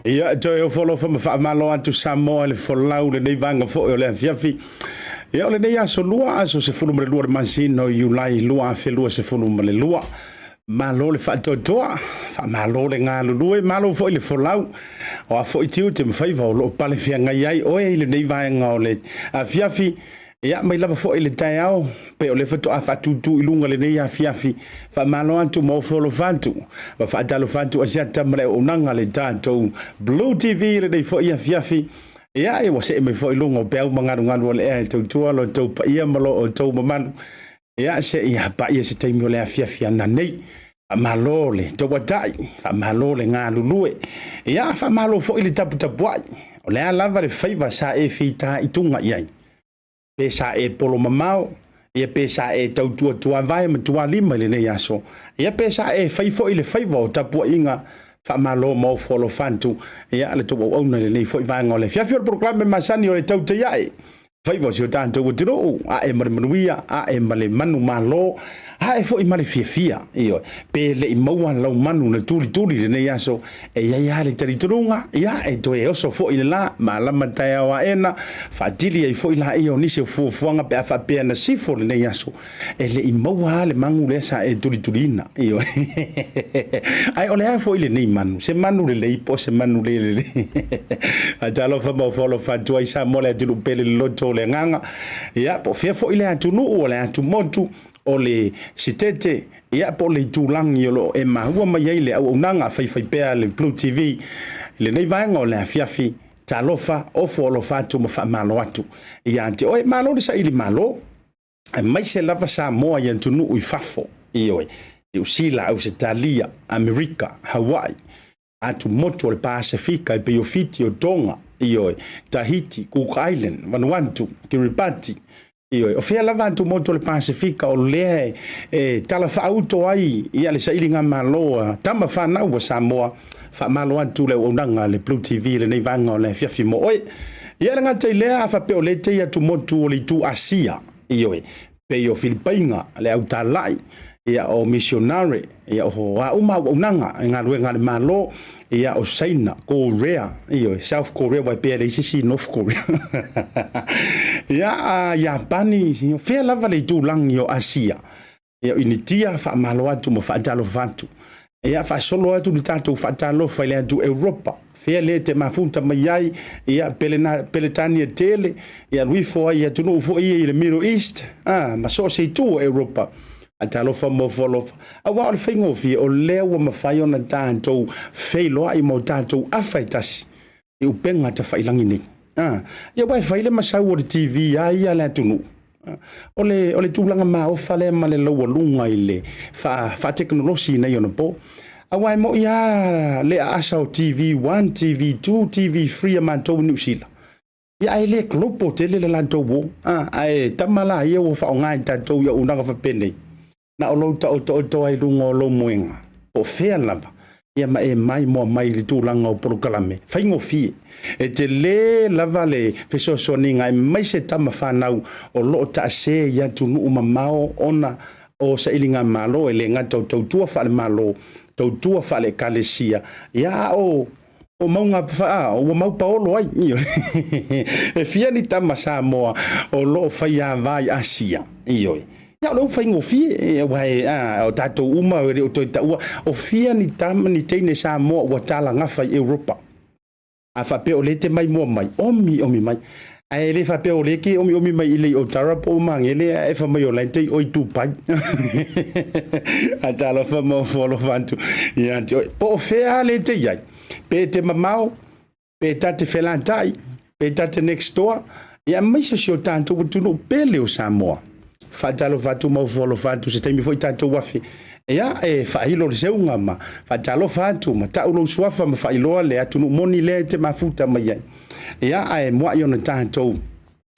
Ia, toe ofo alofa ma faamalo atu Samoa i le folau lenei vaega foi o le afiafi. Ia, o lenei aso lua, aso 12 o le masina o Iulai 2022. Malo le faatoatoa, faamalo le galulue, malo foi le folau. O a foi tiute ma faiva o lo o pale feagai ai oe i lenei vaega o le afiafi, ia mai lava foi le taeao, pe o le faatoa faatūtū i luga lenei afiafi, faamalo atu ma ofo alofa atu, ma faatalofa atu Asiata ma le auaunaga le tatou Blue TV i lenei foi afiafi. Ia, ua see mai foi i luga o peau ma galugalu o le ea e tautua lo outou paia ma lo outou mamalu. Ia, se i paia se taimi o le afiafi ananei. Faamalo le tauatai, faamalo le galulue, ia, faamalo foi le taputapuai. O le a lava le faiva sa e fitaituga i ai, pe sa e polo mamao, ia pe sa e tautua tuavae ma tualima i lenei aso, ia pe sa e fai foi le faiva o tapuaiga, faamalo ma ofo alofa atu, ia, le tou auauna i lenei foi vaega o le afiafi. O le polokalame masani o le tautai ae. Faiva o si o tatou atunuu, ae ma le manuia, ae ma le manumalo, ae foi ma le fiafia. Ioe, pe le i maua lau manu na tulituli i lenei aso, e i ai lava le talitonuga, ia, e toe oso foi le la, malama taeao aena, faatili ai foi laia o nisi o fuafuaga pe a faapea na sifo lenei aso. E le i maua lava le magu lea sa e tulituliina. Ioe. Ae o le a foi lenei manu? Se manu lelei po o se manu le lelei? Talofa ma ofo alofa atu ai Samoa le atunuu pele le loto o le agaga. Ia, po o fea foi le atunuu o le atumotu, o le sitete, ia, po o le itulagi o lo o e maua mai ai le auaunaga faifaipea a le Blue TV i lenei vaega o le afiafi. Talofa, ofo alofa atu ma faamalo atu ia te oe. Malo le saili malo. Aemaise lava Samoa i atunuu i fafo, ioe, Niu Sila, Ausetalia, Amerika, Hawaii, atumotu o le Pasefika e pei o Fiti, o Tonga, ioe, Tahiti, Cook Island, Vanuatu, Kiribati. Ioe, o fea lava atumotu o le Pasefika o lea e tala faauto ai ia le sailiga malo a tama fanau a Samoa. Faamalo atu le auaunaga a le Blue TV i lenei vaega o le afiafi mo oe. Ia le gata i lea, a faapea o lea e tei atumotu o le itu Asia, ioe, pei o Filipaiga, le autalai, ia o misionare, ia o a uma auaunaga i galuega a le Malo, ia o Saina, Korea, ioe, South Korea, aua e pei e leai se isi North Korea. Ia, a Iapani, fea lava le itulagi o Asia, ia o Initia, faamalo atu ma faatalofa atu. Ia faasolo atu le tatou faatalofa i le atu Europa, fea lea te mafuta mai ai, ia Pelena, Peletania tele, ia alu ifo ai i atunuu foi ia i le Middle East, a, ma so o se itu o Europa. Faatalofa ma ofo alofa. Aua o le faigofie, o lea ua mafai ona tatou feiloai ma o tatou afa e tasi i upega tafailagi nei. A, ia aua e fai le masau o le TV a ia le atunuu. O le, o le tulaga maofa lea ma le laualuga i le faatekonolosi nei ona po. Aua e moni lava le aasa o TV 1, TV 2, TV 3 a matou i Niu Sila. Ia ae le global tele le latou o. A, ae tama la ia ua faaaoga e tatou i auaunaga faapenei. Na o lou taotooto ai i luga o lou moega, po o fea lava, ia ma e maimoa mai i le tulaga o polokalame faigofie. E tele lava le fesoasoaniga aemaise tama fanau o lo o taase i atunuu mamao ona o sailigamalo, e le gata o tautua faale-Malo, tautua faale-Ekalesia, ia a o O mauga a, ua mau paolo ai. E fia ni tama Samoa o lo o faiava i Asia? Ioe. Ia o le upu faigofie, aua e, a, o tatou uma e le o toe taua, o fia ni tama, ni teine Samoa ua talagafa i Europa? A faapea o lea e te maimoa mai, omi omi mai. Ae le faapea o lea e te omiomi mai i lei Otara po o Magele ae fai mai o la e te i oi Dubai. A talofa ma ofo alofa atu ia te oe. Po o fea lea e te i ai, pe te mamao, pe ta te felatai, pe ta te next door, ia aemaise si o tatou atunuu pele o Samoa. Faatalofa atu ma ofo alofa atu se taimi foi tatou afe. Ia, e faailo le seuga ma faatalofa atu ma tau lou suafa ma faailoa le atunuu moni lea e te mafuta mai ai. Ia, ae muai ona tatou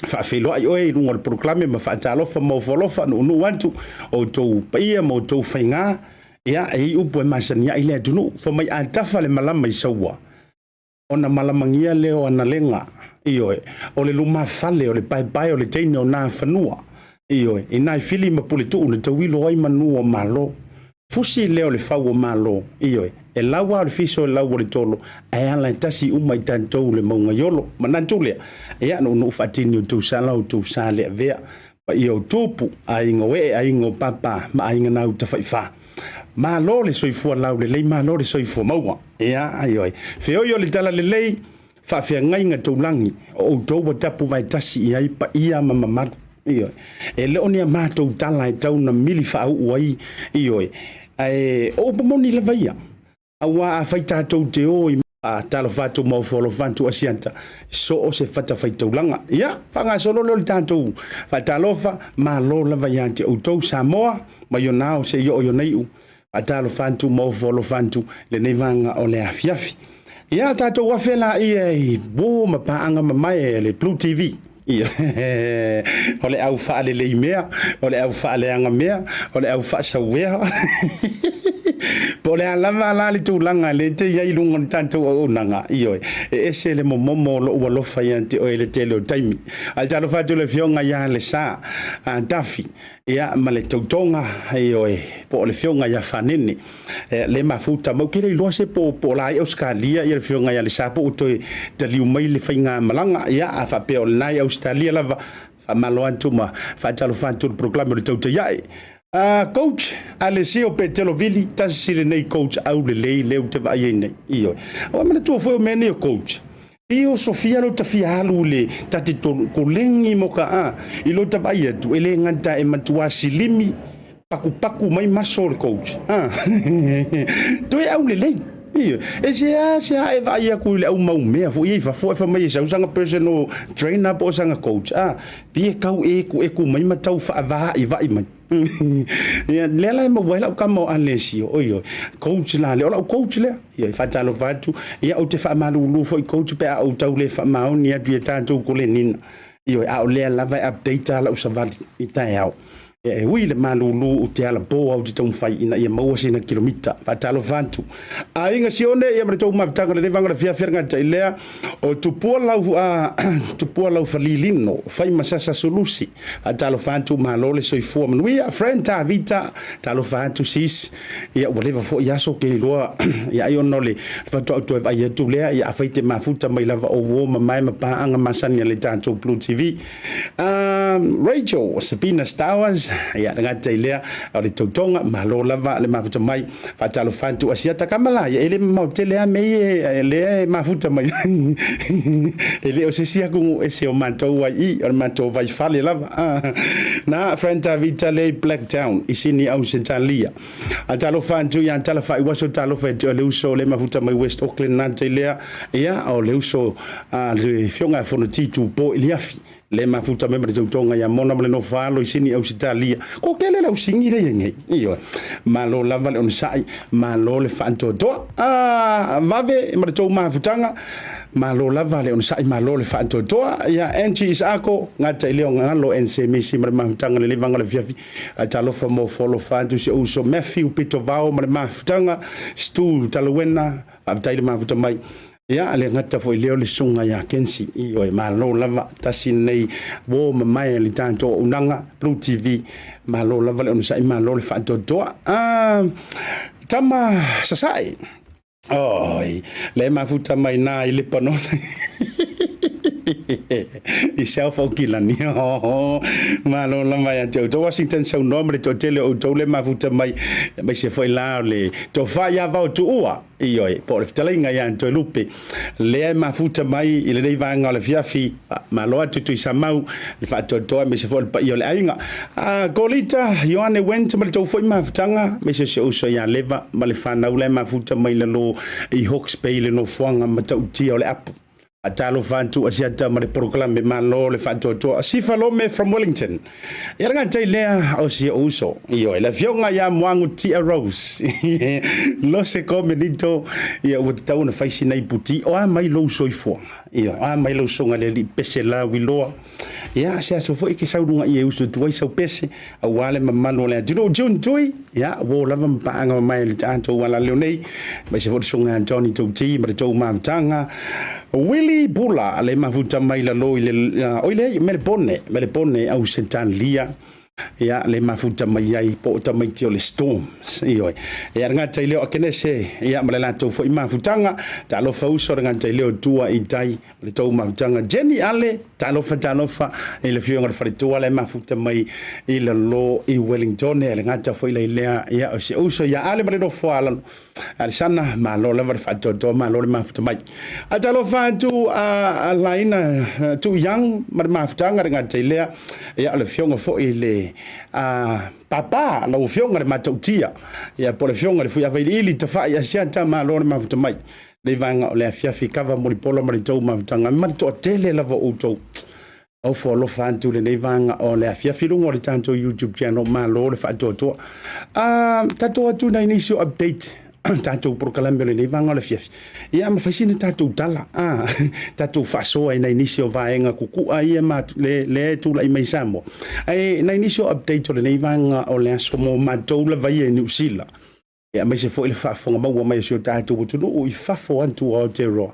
faafeiloai oe i luga o le polokalame ma faatalofa ma ofo alofa, nuunuu atu outou paia ma outou faiga. Ia, e i ai upu e masani ai le atunuu, fai mai a tafa le malama i Saua, ona malamagia lea o Analega, ioe, o le lumafale, o le paepae o le teine o Nafanua, ioe, i nai fili ma puletuu na tauilo ai manu o Malo. Fusi lea o le fau o Malo, ioe, e lau lava o le fiso e lau o le tolo, ae ala e tasi uma i tatou le mauga iolo. Manatu lea, ia, nuunuu faatini o tou sala o tou sa le avea, paia o tupu, aiga o ee, aiga o papa ma aiga nau tafaifa. Malo le soifua laulelei, malo le soifua maua. Ia, ioe. Feoi o le talalelei, faafeagaiga taulagi, o outou ua tapu vaetasi i ai paia ma mamalu. Ioe. E le o ni a matou tala e tau na mili faauu ai, ioe, ae o upu moni lava ia. Aua afai tatou te o i talofa atu ma ofo alofa atu Asiata, so o se fatafaitaulaga. Ia, faagasolo lea o le tatou faatalofa, malo lava ia te outou Samoa, mai ona ao seia oo i ona iu. Faatalofa atu ma ofo alofa atu lenei vaega o le afiafi. Ia, tatou afe laia i uo ma paaga mamae a le Blue TV. Ia, o le au faalelei mea, o le au faaleaga mea, o le au faasauea. Po o le a lava la le tulaga lea e te i ai i luga o le tatou auaunaga, ioe, e ese le momomo o lou alofa ia te oe i le tele o taimi. Ae talofa atu i le Afioga ia Lesa Tafi, ia, ma le tautoga, ioe, po o le Afioga ia Fanene. Le mafuta mau ke le iloa se po po o la i Ausetalia ia le Afioga ia Lesa po ua toe taliu mai le faigamalaga. Ia, a faapea o lena i Ausetalia lava, faamalo atu ma faatalofa atu i le polokalame o le Tautaiae. Coach Alessio Petelo Vili, tasi lenei coach aulelei lea ou te vaai ai nei. Ioe. Aua manatua foi o mea nei o coach, I osofia lo ta fia alu le ta te kolegi mo ka a i lo ta vaai atu e le gata e matua silimi pakupaku mai maso le coach a toe au lelei. Ioe. E se a se a e vaai aku i le au mau mea foi i fafo e fai mai e sau sanga personal trainer po o sanga coach a pi e kau e ku e ku mai ma tau faavaivai mai. Ia, lea la e maua ai lau kama o Alessio, oi oi, coach la lea, o lau coach lea. Ia, e faatalofa atu, ia ou te faamalulu foi coach pe a ou tau le faamaoni atu ia tatou kolenina. Ioe, a o lea lava e update lau savali i taeao. E ui le malulu u te alapo au te taumafai ina ia maua sina kilomita. Faatalofa atu. Aiga Sione, ia ma le tou mafutaga lenei vaega o le afiafi le gata i lea o Tupua lau Tupua lau falilino fai ma sasa sulusi. Faatalofa atu, malo le soifua manuia. Friend Tavita, talofa atu sis. Ia ua leva foi aso ke iloa ia ai ona o le faatoa ou toe vaai atu lea ia afai te mafuta mai lava o uo mamae ma paaga masani a le tatou Blue TV. Rachel Sabina Stowers, ia le gata i lea o le tautoga, malo lava le mafuta mai. Faatalofa atu Asiata Kamala, ia e le mamao tele lava mea ia e lea e mafuta mai ai. E le o se isi atunuu ese o matou ai i, o le matou vaifale lava. Na Friend Tavita lea i Blacktown i Sini Ausetalia. A talofa atu ia Talafaiuaso, talofa ia te oe le uso le mafuta mai West Auckland na te lea, ia o le uso a le afioga ia Fonoti Tupo Iliafi le mafuta mai ma le tautoga ia Mona ma le nofo alo i Sini Ausetalia. Ko kele le ausingi le ia nei. Ioe. Malo lava le onosai, malo le faantoatoa. A vave ma le tou mafutaga, malo lava le onosai, malo le faantoatoa. Ia Angie Isaako, gata i leo galo NC Misi ma le mafutaga le levaga o le afiafi. Ae talofa mo folofa atu si ou uso Matthew Pitovao ma le mafutaga, Stu Talawena, faafetai le mafuta mai. Ia, le gata foi lea o le susuga ia Kensi, ioe, malo lava, tasi lenei uo mamae a le tatou auaunaga, Blue TV, malo lava le onosai, malo le faatoatoa. Tama Sasae, oi, le mafuta mai nā i Lepanona. I South Aukilani. Malo lava ia te outou. Washington saunoa ma le toatele o outou le mafuta mai. Mai se foi la o le tofa ia vao tuua. Ioe, po o le fetalaiga ia Toelupe. Lea e mafuta mai i lenei vaega o le afiafi. Malo atu Tuisamau, le faatoatoa aemaise foi o le paia o le aiga. Kolita, Ioane Wendt ma le tou foi mafutaga, aemaise o si ou uso ia Leva ma le fanau la e mafuta mai lalo i Hawke's Bay i le nofoaga matautia o le apu. Talofa atu Asiata ma le polokalame, malo le faatoatoa. Sifa Lome from Wellington. Ia le gata i lea o si ou uso, ioe, le afioga ia Moagu Tia Rose. Lose ko menito, ia ua tatau ona fai sina iputi, o a mai lou soifuaga. Ioe, o a mai lau soga le alii pese la wiloa. Ia, se aso foi ke sau luga i e usu atu ai sau pese, aua le mamalu o le atunuu. June Tui, ia, ua lava ma paaga mamae le tatou ala leo nei, aemaise foi le susuga ia Johnny Tauti ma le tou mafutaga. Willie Bula, le mafuta mai lalo i le, oi leai, Melebone, Melebone Ausetalia, ia, le mafuta mai ai po o tamaiti o le Storms, ioe. Ia, le gata i leo Akenese, ia, ma le latou foi mafutaga, talofa uso le gata i leo tua i tai, o le tou mafutaga. Jenny Ale, talofa talofa i le afioga i le faletua le mafuta mai i lalo i Wellington, e le gata foi lai lea, ia, o si uso ia Ale ma le nofo a lalo. Alisana, malo lava le faatoatoa, malo le mafuta mai. A talofa atu a Laina Tu Yang ma le mafutaga le gata i lea, ia, o le afioga foi le papa, lau afioga le matautia, ia, po o le afioga le Fuiavailiili Tafai Asiata, malo le mafuta mai. Nei vaega o le afiafi kava mulipola ma le tou mafutaga ma le toatele lava o outou. Ofo alofa atu lenei vaega o le afiafi luga o le tatou YouTube channel, malo le faatoatoa. Tatou atu nai nisi o update tatou polokalame o lenei vaega o le afiafi. Ia ma fai sina tatou tala, tatou faasoa i nai nisi o vaega kukua ia ma le, le tulai mai Samoa. Ae nai nisi o update o lenei vaega o le aso mo matou lava ia i Niu Sila. Ia aemaise foi le faafofoga maua mai o si o tatou atunuu i fafo atu o Aotearoa.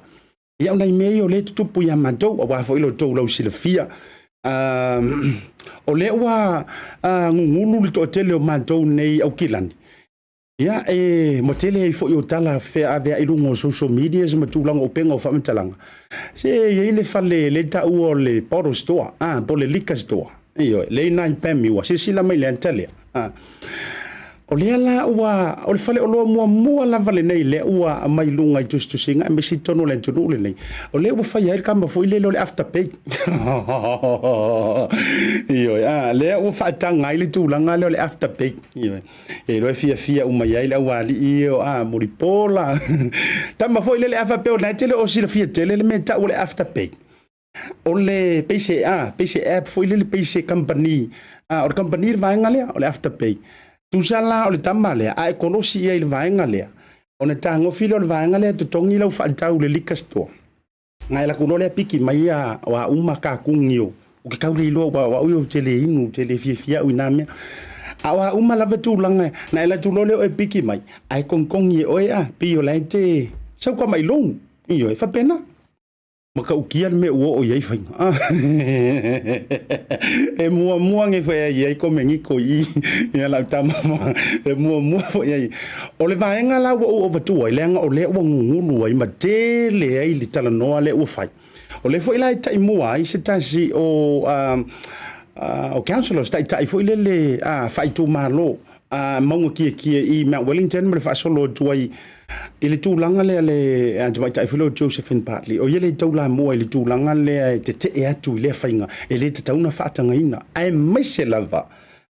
Ia o nai mea ia o lea e tutupu ia matou, aua foi lo outou lausilafia, o lea ua gugulu le toatele o matou nei Aukilani. Ia e ua tele ai foi o tala feaveai i luga o social medias ma tulaga o upega o faamatalaga. Se e i ai le fale le taua o le bottle store, po o le liquor store. Ioe, lea i ina i Pamyua, silasila mai le ata lea. O lea la ua, o le faleoloa muamua lava lenei lea ua aumai i luga i tusitusiga aemaise i totonu o le atunuu lenei, o lea ua fai ai le kama foi lele o le afterpay. Ioe, lea ua faataga ai le tulaga lea o le afterpay. Ioe, e iloa e fiafia uma i ai le aualii ia o mulipola. Tama foi lele a faapea o lena e te le o silafia tele le mea e tau o le afterpay. O le pei se a, pei se app foi lele, pei se kamupani, o le kamupani le vaega lea, o le Afterpay. Tusa la o le tama lea, a e kolosi i ai i le vaega lea, ona tagofi lea o le vaega lea e totogi lau faatau i le liquor store. Na e laku loa lea piki mai ia o a uma kakuni o Ou te tau le iloa aua o au ia ou te le inu, ou te le fiafia au i na mea. A o a uma lava tulaga, na e alu atu loa lea o e piki mai, ae togitogi e oe a, pei o la e te sau tamailou. Ioe, e faapena. Matautia le mea ua oo i ai faiga. E muamua ane foi ai ai komeniko i i ia lau tama e muamua foi ai. O le vaega la ua ou avatua ai, leaga o lea ua gugulu ai ma tele ai le talanoa lea ua fai. O lea foi la e taimua ai se tasi o o councillors, taitai foi lele faaitumalo mauga kiekie i Mount Wellington ma le faasolo atu ai i le tulaga lea le tamaitai foi lea o Josephine Bartley, o ia le taulamua i le tulaga lea e tetee atu i lea faiga e le tatau ona faatagaina, aemaise lava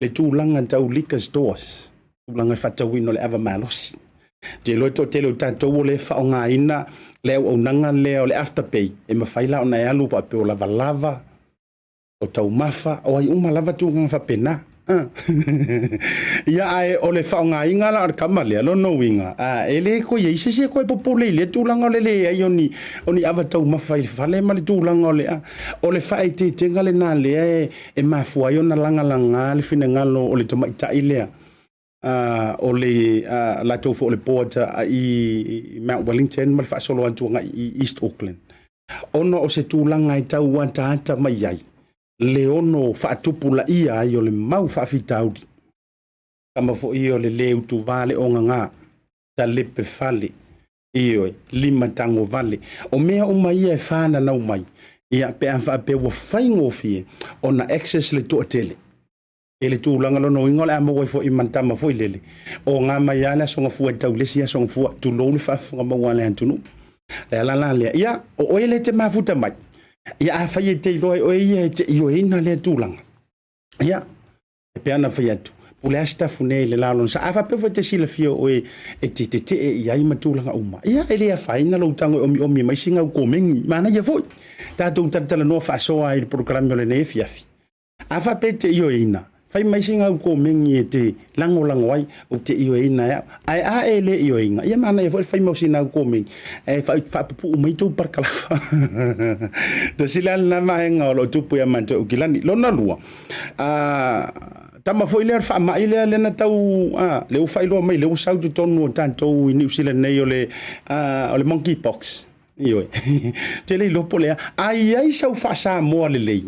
le tulaga tau liquor stores, tulaga e faatauina o le ava malosi. Ou te iloa e toatele o tatou o lea e faaaogaina le auaunaga lea o le Afterpay, e mafai la ona e alu faapea o lavalava, o taumafa, o ai uma lava tulaga faapena. Ia, ae o le faaaogaina la o le kama lea, lona uiga, e le toe i ai se isi e toe popole i lea tulaga o le leai o ni, o ni ava taumafa i le fale ma le tulaga o le, o le faaeteetega lena lea e mafua ai ona lagalaga le finagalo o le tamaitai lea. O le latou foi o le board i Mount Wellington ma le faasolo atu agai i East Auckland, ona o se tulaga e tau ataata mai ai le ono faatupulaia ai o le mau faafitauli. Tama foi ia o le le utuvā le ogaga, talepe fale, ioe, lima tagovale. O mea uma ia e fananau mai, ia pe a faapea ua faigofie ona access le toatele i le tulaga lona uiga o le a maua ai foi ma le tama foi lele, o ga mai lava le Aso Gafua e tau i le isi Aso Gafua, tulou le faafofoga maua a le atunuu. Le ala la lea, ia, o oe lea e te mafuta mai, ia afai e te iloa e oe ia e te ioeina lea tulaga, ia, e pei ona fai atu, po o le a se tafune i le la o lona sa. A faapea foi e te silafia o oe e te tetee i ai ma tulaga uma, ia, e le afaina lou tago e omiomi mai sina au komeni. Manaia foi, tatou talatalanoa faasoa ai i le polokalame o lenei afiafi. A faapea e te ioeina, fai mai sina au komeni e te lagolago ai, ou te ioeina e au. Ae a e le ioeina, ia manaia foi le fai mai o sina au komeni, ae faapupuu mai tou parakalafa. Tasi la lena vaega o lo o tupu ia matou i Aukilani. Lona lua, tama foi lea o le faamai lea lea na tau, lea ua faailoa mai, lea ua sau i totonu o tatou i Niu Sila nei o le, o le monkey pox. Ioe. Ou te le iloa po o le a. A i ai sau faa-Samoa lelei,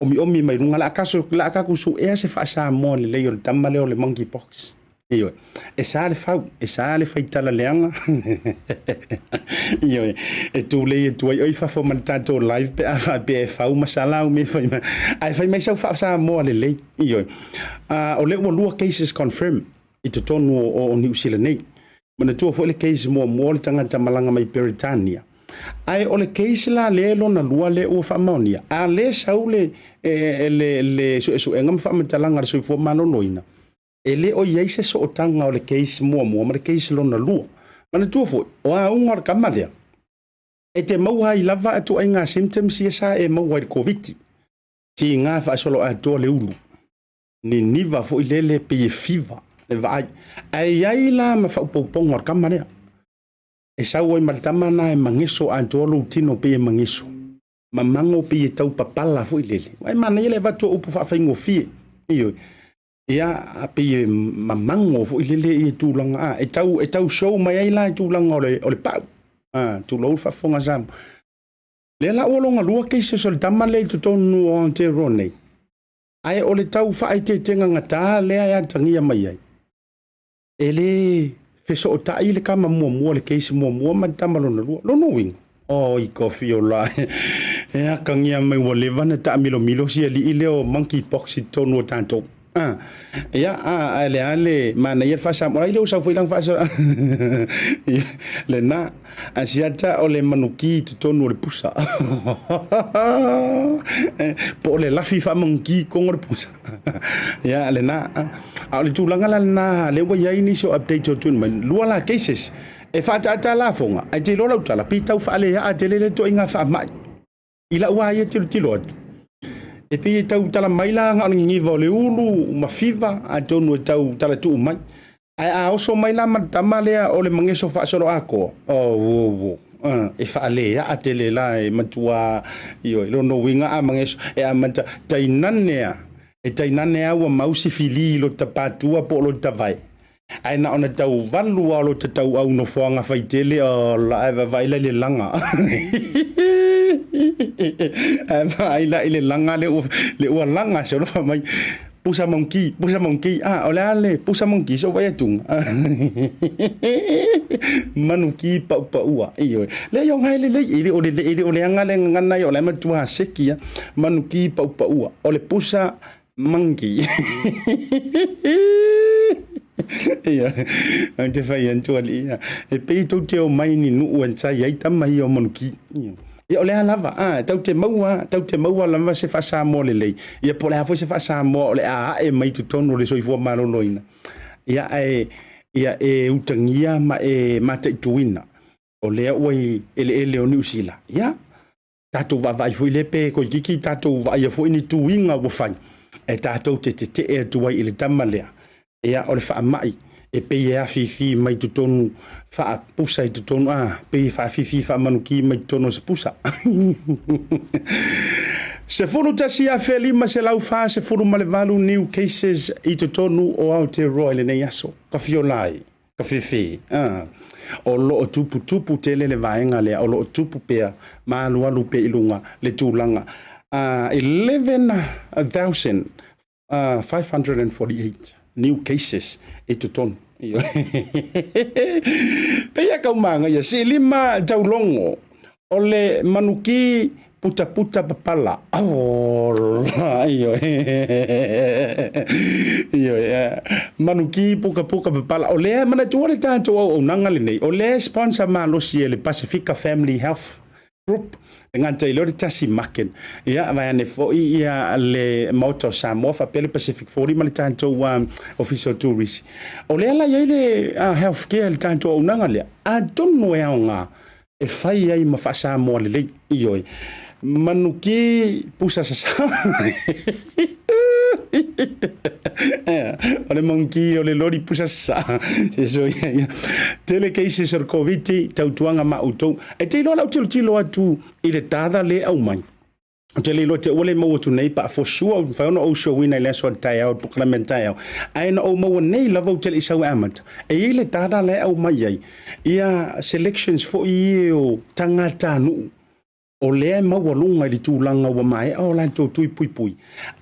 omiomi mai luga, la a tatou suea se faa-Samoa lelei o le tama lea o le monkey pox. Ioe. E sa le fau, e sa le faitala leaga. Ioe. E tulei atu ai oe i fafo ma le tatou live pe a faapea e fau ma sala au mea e fai mai. Ae fai mai sau faa-Samoa lelei. Ioe. O lea ua lua cases confirm i totonu o Niu Sila nei. Manatua foi le case muamua o le tagata malaga mai Peretania. Ae o le case la lea lona lua lea ua faamaonia, a le sau le, e, le, le suesuega ma faamatalaga a le Soifua Maloloina, e le o i ai se sootaga o le case muamua ma le case lona lua. Manatua foi, o auga o le kama lea, e te maua ai lava ituaiga symptoms ia sa e maua i le Koviti. Tiga faasoloatoa le ulu. Niniva foi lele pei e fiva le vaai. Ae i ai la ma faaupoupouga o le tama lea. E sau ai ma le tama na e mageso atoa lou tino pei e mageso. Mamago pei e tau papala foi lele. Ae manaia le avatu o upu faafaigofie. Ioe. Ia, pei e mamago foi lele ia tulaga. A, e tau, e tau show mai ai la i tulaga o le, o le pau. A, tulou le faafofoga a Samoa. Lea la ua lona lua cases o le tama lea i totonu o Aotearoa nei. Ae o le tau faaeteetega gata lea e atagia mai ai, e le fesootai le tama muamua, le case muamua ma le tama lona lua. Lona uiga, oi kofi o la e atagia mai ua leva ona taamilomilo si alii lea o monkey pox i totonu o tatou. Ah, ia, ah, ae le a le manaia le faasamoa, ai lea ua sau foi lana faasamoa. Ia, lena. Asiata o le manuki i totonu o le pusa. Po o le lafi faamanuki i totonu o le pusa. Ia, lena. A o le tulaga la lena, lea ua i ai nisi o update o tuuina mai. Lua la cases, e faaataata lafoga, ae te iloa lau tala, pei tau faaleaa tele lea ituaiga faamai. I lau lava ia tilotilo atu, e pei e tau tala mai la na o le niniva o le ulu ma fiva, atonu e tau talatuu mai. Ae a oso mai la ma le tama lea o le mageso faasoloatoa, oh, oh, oh. E faaleaʻa tele la e matua, ioe, lona uiga a mageso e amata tainane a e tainane a ua mausi fili i lota patua po o lota vae, ae na ona tauvalu lava o lota tauau nofoaga faitele, ola, ae vaavaai la i le laga ae vaai la i le laga le ua le ua laga se olofa mai pusa monkey, pusa monkey, ah, o le a le pusa monkey so vai atuga manuki paupaua, ioe, leai o gae lelei e le o le e le o le aga le gagana ia o la e matua seki a manuki paupaua o le pusa monkey. Ia, ou te fai atu alii ia, e pei tou te omai ni nuu e tai ai tama ia o manuki. Ia, o le a lava, a, tatou te maua, tatou te maua lava se faa-Samoa lelei. Ia, po o le a foi se faa-Samoa o le a ae mai totonu o le soifua maloloina. Ia, ae, ia e utagia ma e mataituina, o lea ua i eleele o Niu Sila. Ia, tatou vaavaai foi lea pe toeitiiti tatou vaaia foi ni tuiga ua fai e tatou te tetee atu ai i le tama lea. Ia, o le faamai e pei e afifi mai totonu faapusa i totonu, a pei e faafifi faamanuki mai totonu o se pusa. 11,548 new cases i totonu o Aotearoa i lenei aso. Ka fiola ai, ka fefe. O lo o tuputupu tele le vaega lea, o lo o tupu pea ma alualu pea i luga le tulaga. 11,000 548 new cases i totonu. Pei a kau magaia, si lima taulogo o le manuki putaputa papala. Ola, ioe. Ioe, manuki pukapuka papala. O lea manatua le tatou auaunaga lenei, o lea sponsor malosi e le Pasifika Family Health Group, e gata i lea o le tasi market. Ia, vaeane foi ia le Maota o Samoa faapea le Pacific 40 ma le tatou Ofisa o Turisi. O lea la i ai le healthcare i le tatou auaunaga lea, atonu e aoga e fai ai ma faa-Samoa lelei. Ioe. Manuki pusa sasa. O le monkey o le loli pusa sasa. Se so ia ia. Tele cases o le Covid, tautuaga ma outou. E te iloa lau tilotilo atu i le data le aumai. Ou te le iloa te ua le maua atu nei pa for sure mafai ona ou showina i le aso a le taeao, le polokalame a le taeao. Ae na ou maua nei lava ou te le i sau e amata. E i ai le data la e aumai ai ia selections foi ia o tagatanuu o lea e maualuga i le tulaga ua maea o latou tui puipui,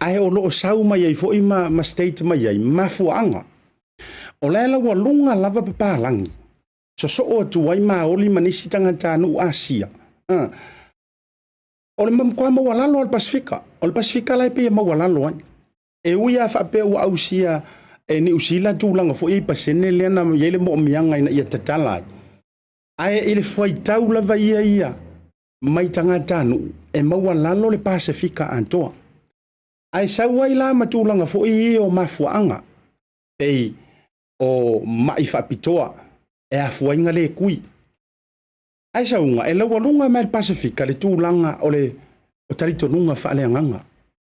ae o lo o sau mai ai foi ma, ma state mai ai mafuaaga. O la e laualuga lava papalagi, sosoo atu ai maoli ma nisi tagatanuu Asia. O le matua maualalo o le Pasefika. O le Pasefika la e pei e maualalo ai. E ui lava faapea ua ausia e Niu Sila tulaga foi ia i pasene lea na i ai le moomiaga ina ia tatala ai. Ae i le fuaitau lava ia ia mai tagatanuu e maualalo le Pasefika atoa. Ae sau ai la ma tulaga foi ia o mafuaaga, pei o mai faapitoa e afua ai na le kui. Ae sauga e laualuga mai le Pasefika le tulaga o le o talitonuga faaleagaga.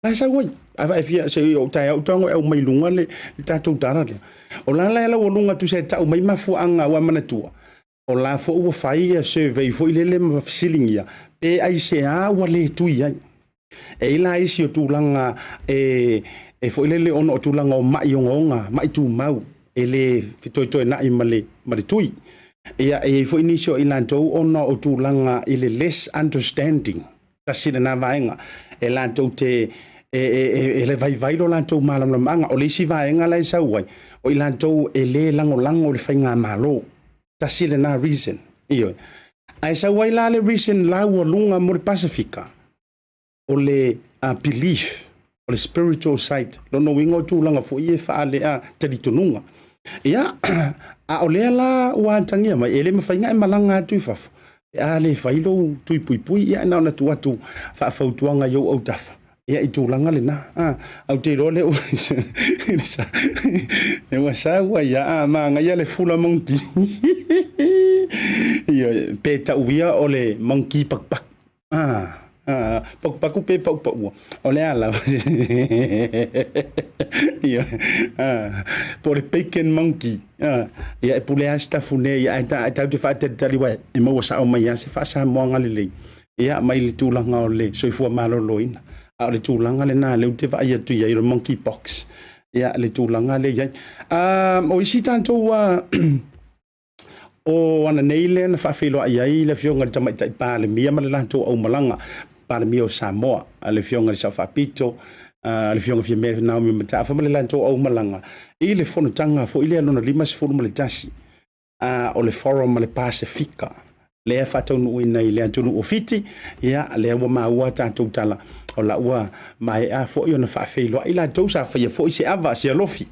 La e sau ai. A e fia se i ou taeao tago e aumai i luga le tatou tala lea. O la la e laualuga tusa e tau mai mafuaaga ua manatua. O la foi ua fai ia survey foi lele ma fesiligia pe aisea ua le tui ai. E i ai la isi o tulaga e e foi lele ona o tulaga o mai ogaoga, mai tumau e le fetoetoenai ma le ma le tui. Ia e i ai foi nisi o i latou ona o tulaga i le less understanding, tasi lena vaega e latou te e e e le vaivai lo latou malamalamaaga. O le isi vaega la e sau ai, o i latou e le lagolago i le faigamalo. Tasi lena reason. Ioe. Ae sau ai la le reason laualuga mo le Pasifika, o le belief, o le spiritual side. Lona uiga o tulaga foi ia e faalea talitonuga. Ia, a o lea la ua atagia mai, e le mafai ona e malaga atu i fafo, pe a le fai lou tui puipui, ia na ona tuu atu faafautuaga i ou autafa. Ia i tulaga lena, a, ou te iloa lea ua sau ai a manaia le fula monkey. Ioe, pe tau ia o le monkey pakpak. Pakupaku pe paʻupaʻua. O le a lava. Ia. Po o le bacon monkey. Ia e pule lava Sitafune ia ae tatou te faatalitali aua e maua sao mai lava se faa-Samoaga lelei. Ia mai le tulaga o le soifua maloloina. A o le tulaga lena lea ou te vaai atu i ai o le monkey pox. Ia le tulaga lea e i ai. O isi tatou o ananei lea na faafeiloai ai le Afioga i le Tamaitai Palemia ma le latou aumalaga, Palemia o Samoa, le Afioga i le Sao Faapito, le Afioga Fiame Naomi Mataafa ma le latou aumalaga i le fonotaga foi lea lona 51 o le Forum a le Pasefika lea e faataunuuina i le atunuu o Fiti. Ia, lea ua maua tatou tala o la ua maea foi ona faafeiloai latou, sa faia foi se ava, se alofi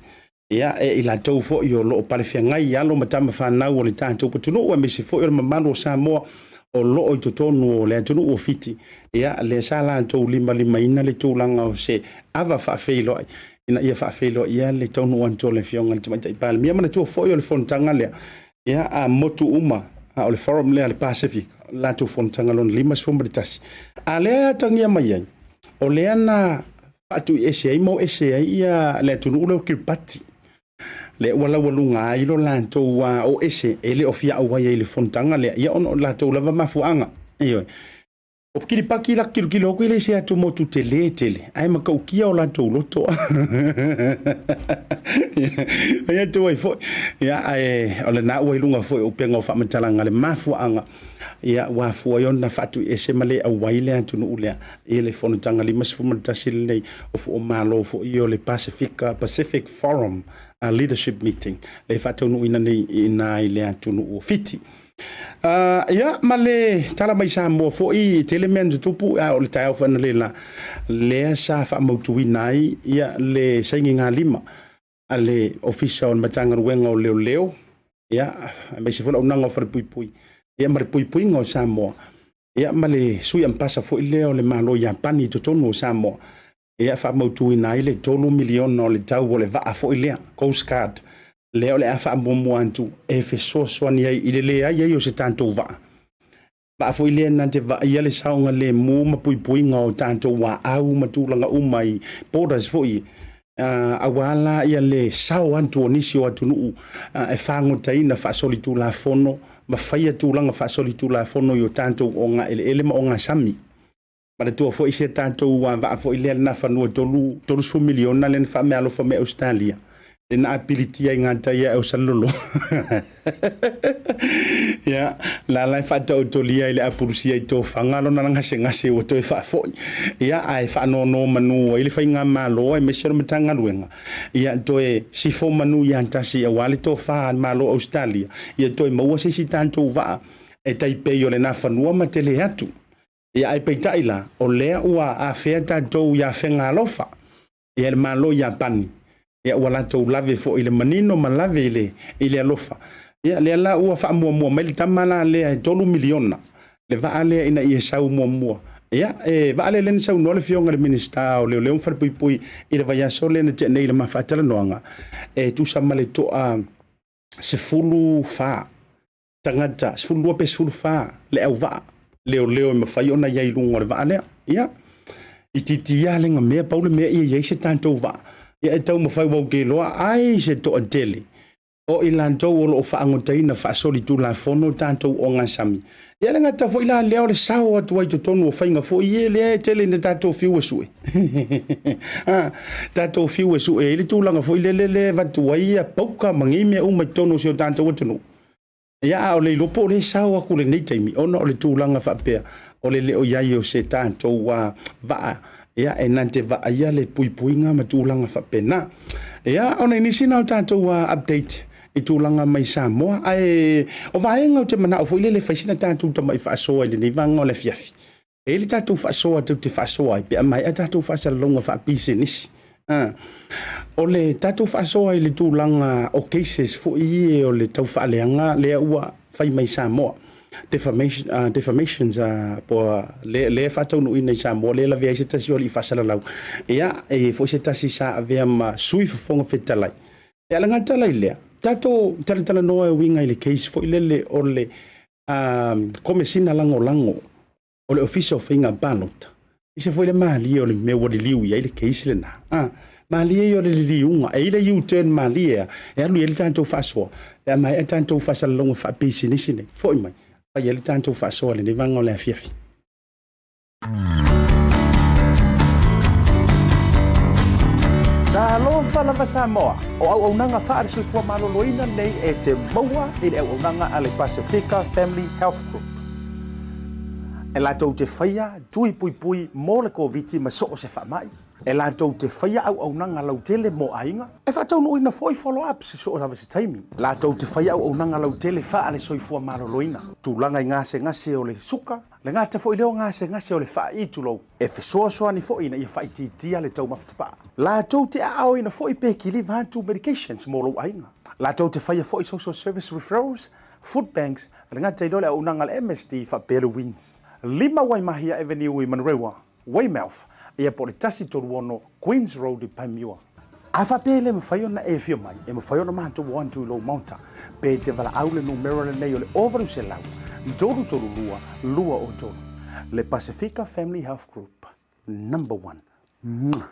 Ia, e i latou foi o lo o palefeagai i alo ma tama fanau o le tatou atunuu, aemaise foi o le mamalu o Samoa o lo o i totonu o le atunuu o Fiti, ia, lea sa latou limalimaina le tulaga o se ava faafeiloai ina ia faafeiloaia le taunuu atu o le Afioga i le Tamaitai Palemia. Manatua foi o le fonotaga lea, ia, a motu uma, a o le forum lea a le Pacific, latou fonotaga lona 51. A lea e atagia mai ai, o lea na faatuiese ai ma o ese ai ia le atunuu lea o Kiribati, lea ua laualuga ai lo latou o ese e le o fia auai ai i le fonotaga lea, ia ona o latou lava mafuaaga. Ioe. O Kiribati la kilokilo atu e le se atu motu tele tele, ae matautia o latou loto. Ia atu ai foi. Ia, ae o lena ua i luga foi o upega o faamatalaga le mafuaaga ia ua afua ai ona faatuiese ma le auai le atunuu lea i le fonotaga 51 lenei o Fo'o-Malo foi o le Pasefika Pacific Forum Leadership Meeting lea e faataunuuina nei i ina i le atunuu o Fiti. Ia ma le tala mai Samoa foi, e tele mea na tutupu, a o le taeao foi analeila lea sa faamautuina ai ia le sainigalima a le Ofisa o le Matagaluega o Leoleo, ia, aemaise foi le auaunaga o Falepuipui, ia ma le puipuiga o Samoa, ia ma le sui ambasa foi lea o le Malo Iapani i totonu o Samoa, ia faamautuina ai le 3 miliona o le tau o le vaa foi lea, Coast Guard, lea o le a faamuamua atu e fesoasoani ai i le leai ai o se tatou vaa. Vaa foi lea na te vaaia le saogalemu ma puipuiga o tatou aau ma tulaga uma i borders foi, aua la ia le sao atu o nisi o atunuu e fagotaina faasolitulafono ma faia tulaga faasolitulafono i o tatou ogaeleele ma ogasami. Manatua foi si a tatou vaa foi lea le Nafanua 30 miliona lea na faameaalofa mai Ausetalia, lea na apilitia i gatai ae o Saleloloa. Ia, la la e faataotolia i le apulusia i tofaga lona gasegase ua toe faafoi. Ia, ae faanonomanu ai le faigamalo aemaise o le Matagaluega, ia toe sifo manu ia tasi aua le tofa a le Malo o Ausetalia, ia toe maua se isi tatou vaa e tai pei o le Nafanua ma tele atu. Ia ae peitai la, o lea ua afea tatou ia Fegalofa, ia le Malo Iapani, ia ua latou lave foi i le manino ma lave i le, i le alofa. Ia lea la ua faamuamua mai le tama la lea e 3 miliona le vaa lea ina ia sau muamua. Ia, e vaa lea lea na saunoa le Afioga i le Minisita o Leoleo ma Falepuipui i le vaiaso lea na tea nei i le ma faatalanoaga, e tusa ma le toa 14 tagata, 12 pe 14 le auvaa leoleo e mafai ona i ai i luga o le vaa lea. Ia, itiiti ia le mea, pau le mea ia i ai se tatou vaa. Ia e taumafai ua ou te iloa ai se toatele o i latou o lo o faagotaina faasolitulafono tatou ogasami. Ia le gata foi la lea o le sao atu ai totonu o faiga foi ia lea e tele ina tatou fiu e sue. Tatou fiu e sue ai le tulaga foi lele lea e avatu ai ia pauka ma nei mea uma i totonu o si o tatou atunuu. Ia, a o le iloa po o le sao atu lenei taimi, ona o le tulaga faapea, o le le o i ai o se tatou vaa, ia, e na te vaaia le puipuiga ma tulaga faapena. Ia, ona i nisi na o tatou update i tulaga mai Samoa, ae o vaega ou te manao foi lele e fai sina tatou tamai faasoa i lenei vaega o le afiafi. E i ai le tatou faasoa tou te faasoa ai pe a maea tatou faasalalauga faapisinisi. O le tatou faasoa i le tulaga o cases foi ia o le tau faaleaga lea ua fai mai Samoa. Defamation, defamations po o lea e faataunuuina i Samoa, lea e lavea ai se tasi o alii faasalalau. Ia, e i ai foi se tasi sa avea ma sui fofoga fetalai. E alagatatala i lea, tatou talatalanoa e uiga i le case foi lele o le Komesina Lagolago. O le Ofisa o Faiga Palota, e ese foi le malie o le mea ua liliu i ai le case lena. A, malie ia o le liliuga, e i ai le U-turn malie lava e alu i ai le tatou faasoa pe a maea tatou faasalalauga faapisinisi nei, foi mai, fai ai le tatou faasoa i lenei vaega o le afiafi. Talofa lava Samoa, o auaunaga faale-soifua maloloina nei e te maua i le auaunaga a le Pasefika Family Health Group. E latou te faia tui puipui mo le Koviti ma so o se faamai. E latou te faia auaunaga lautele mo aiga. E faataunuuina foi follow-ups i so o lava se taimi. Latou te faia auaunaga lautele faale-soifua maloloina, tulaga i gasegase o le suka, Le gata foi lea o gasegase o le faai, tulou, e fesoasoani foi ina ia faaitiitia le taumafa tapaa. Latou te aaoina foi pe kiliva atu medications mo lou aiga. Latou te faia foi social service referrals, food banks, le gata i lea o le auaunaga a le MSD faapea le WINS. 5 Waimahia Avenue i Manurewa, Weymouth, ia po o le 136 Queens Road i Panmure. A faapea e le mafai ona e afio mai, e mafai ona matou o atu i lou maota, pe te valaau le numera lenei o le 800 332 203. Le Pasifika Family Health Group, number one. Mwah!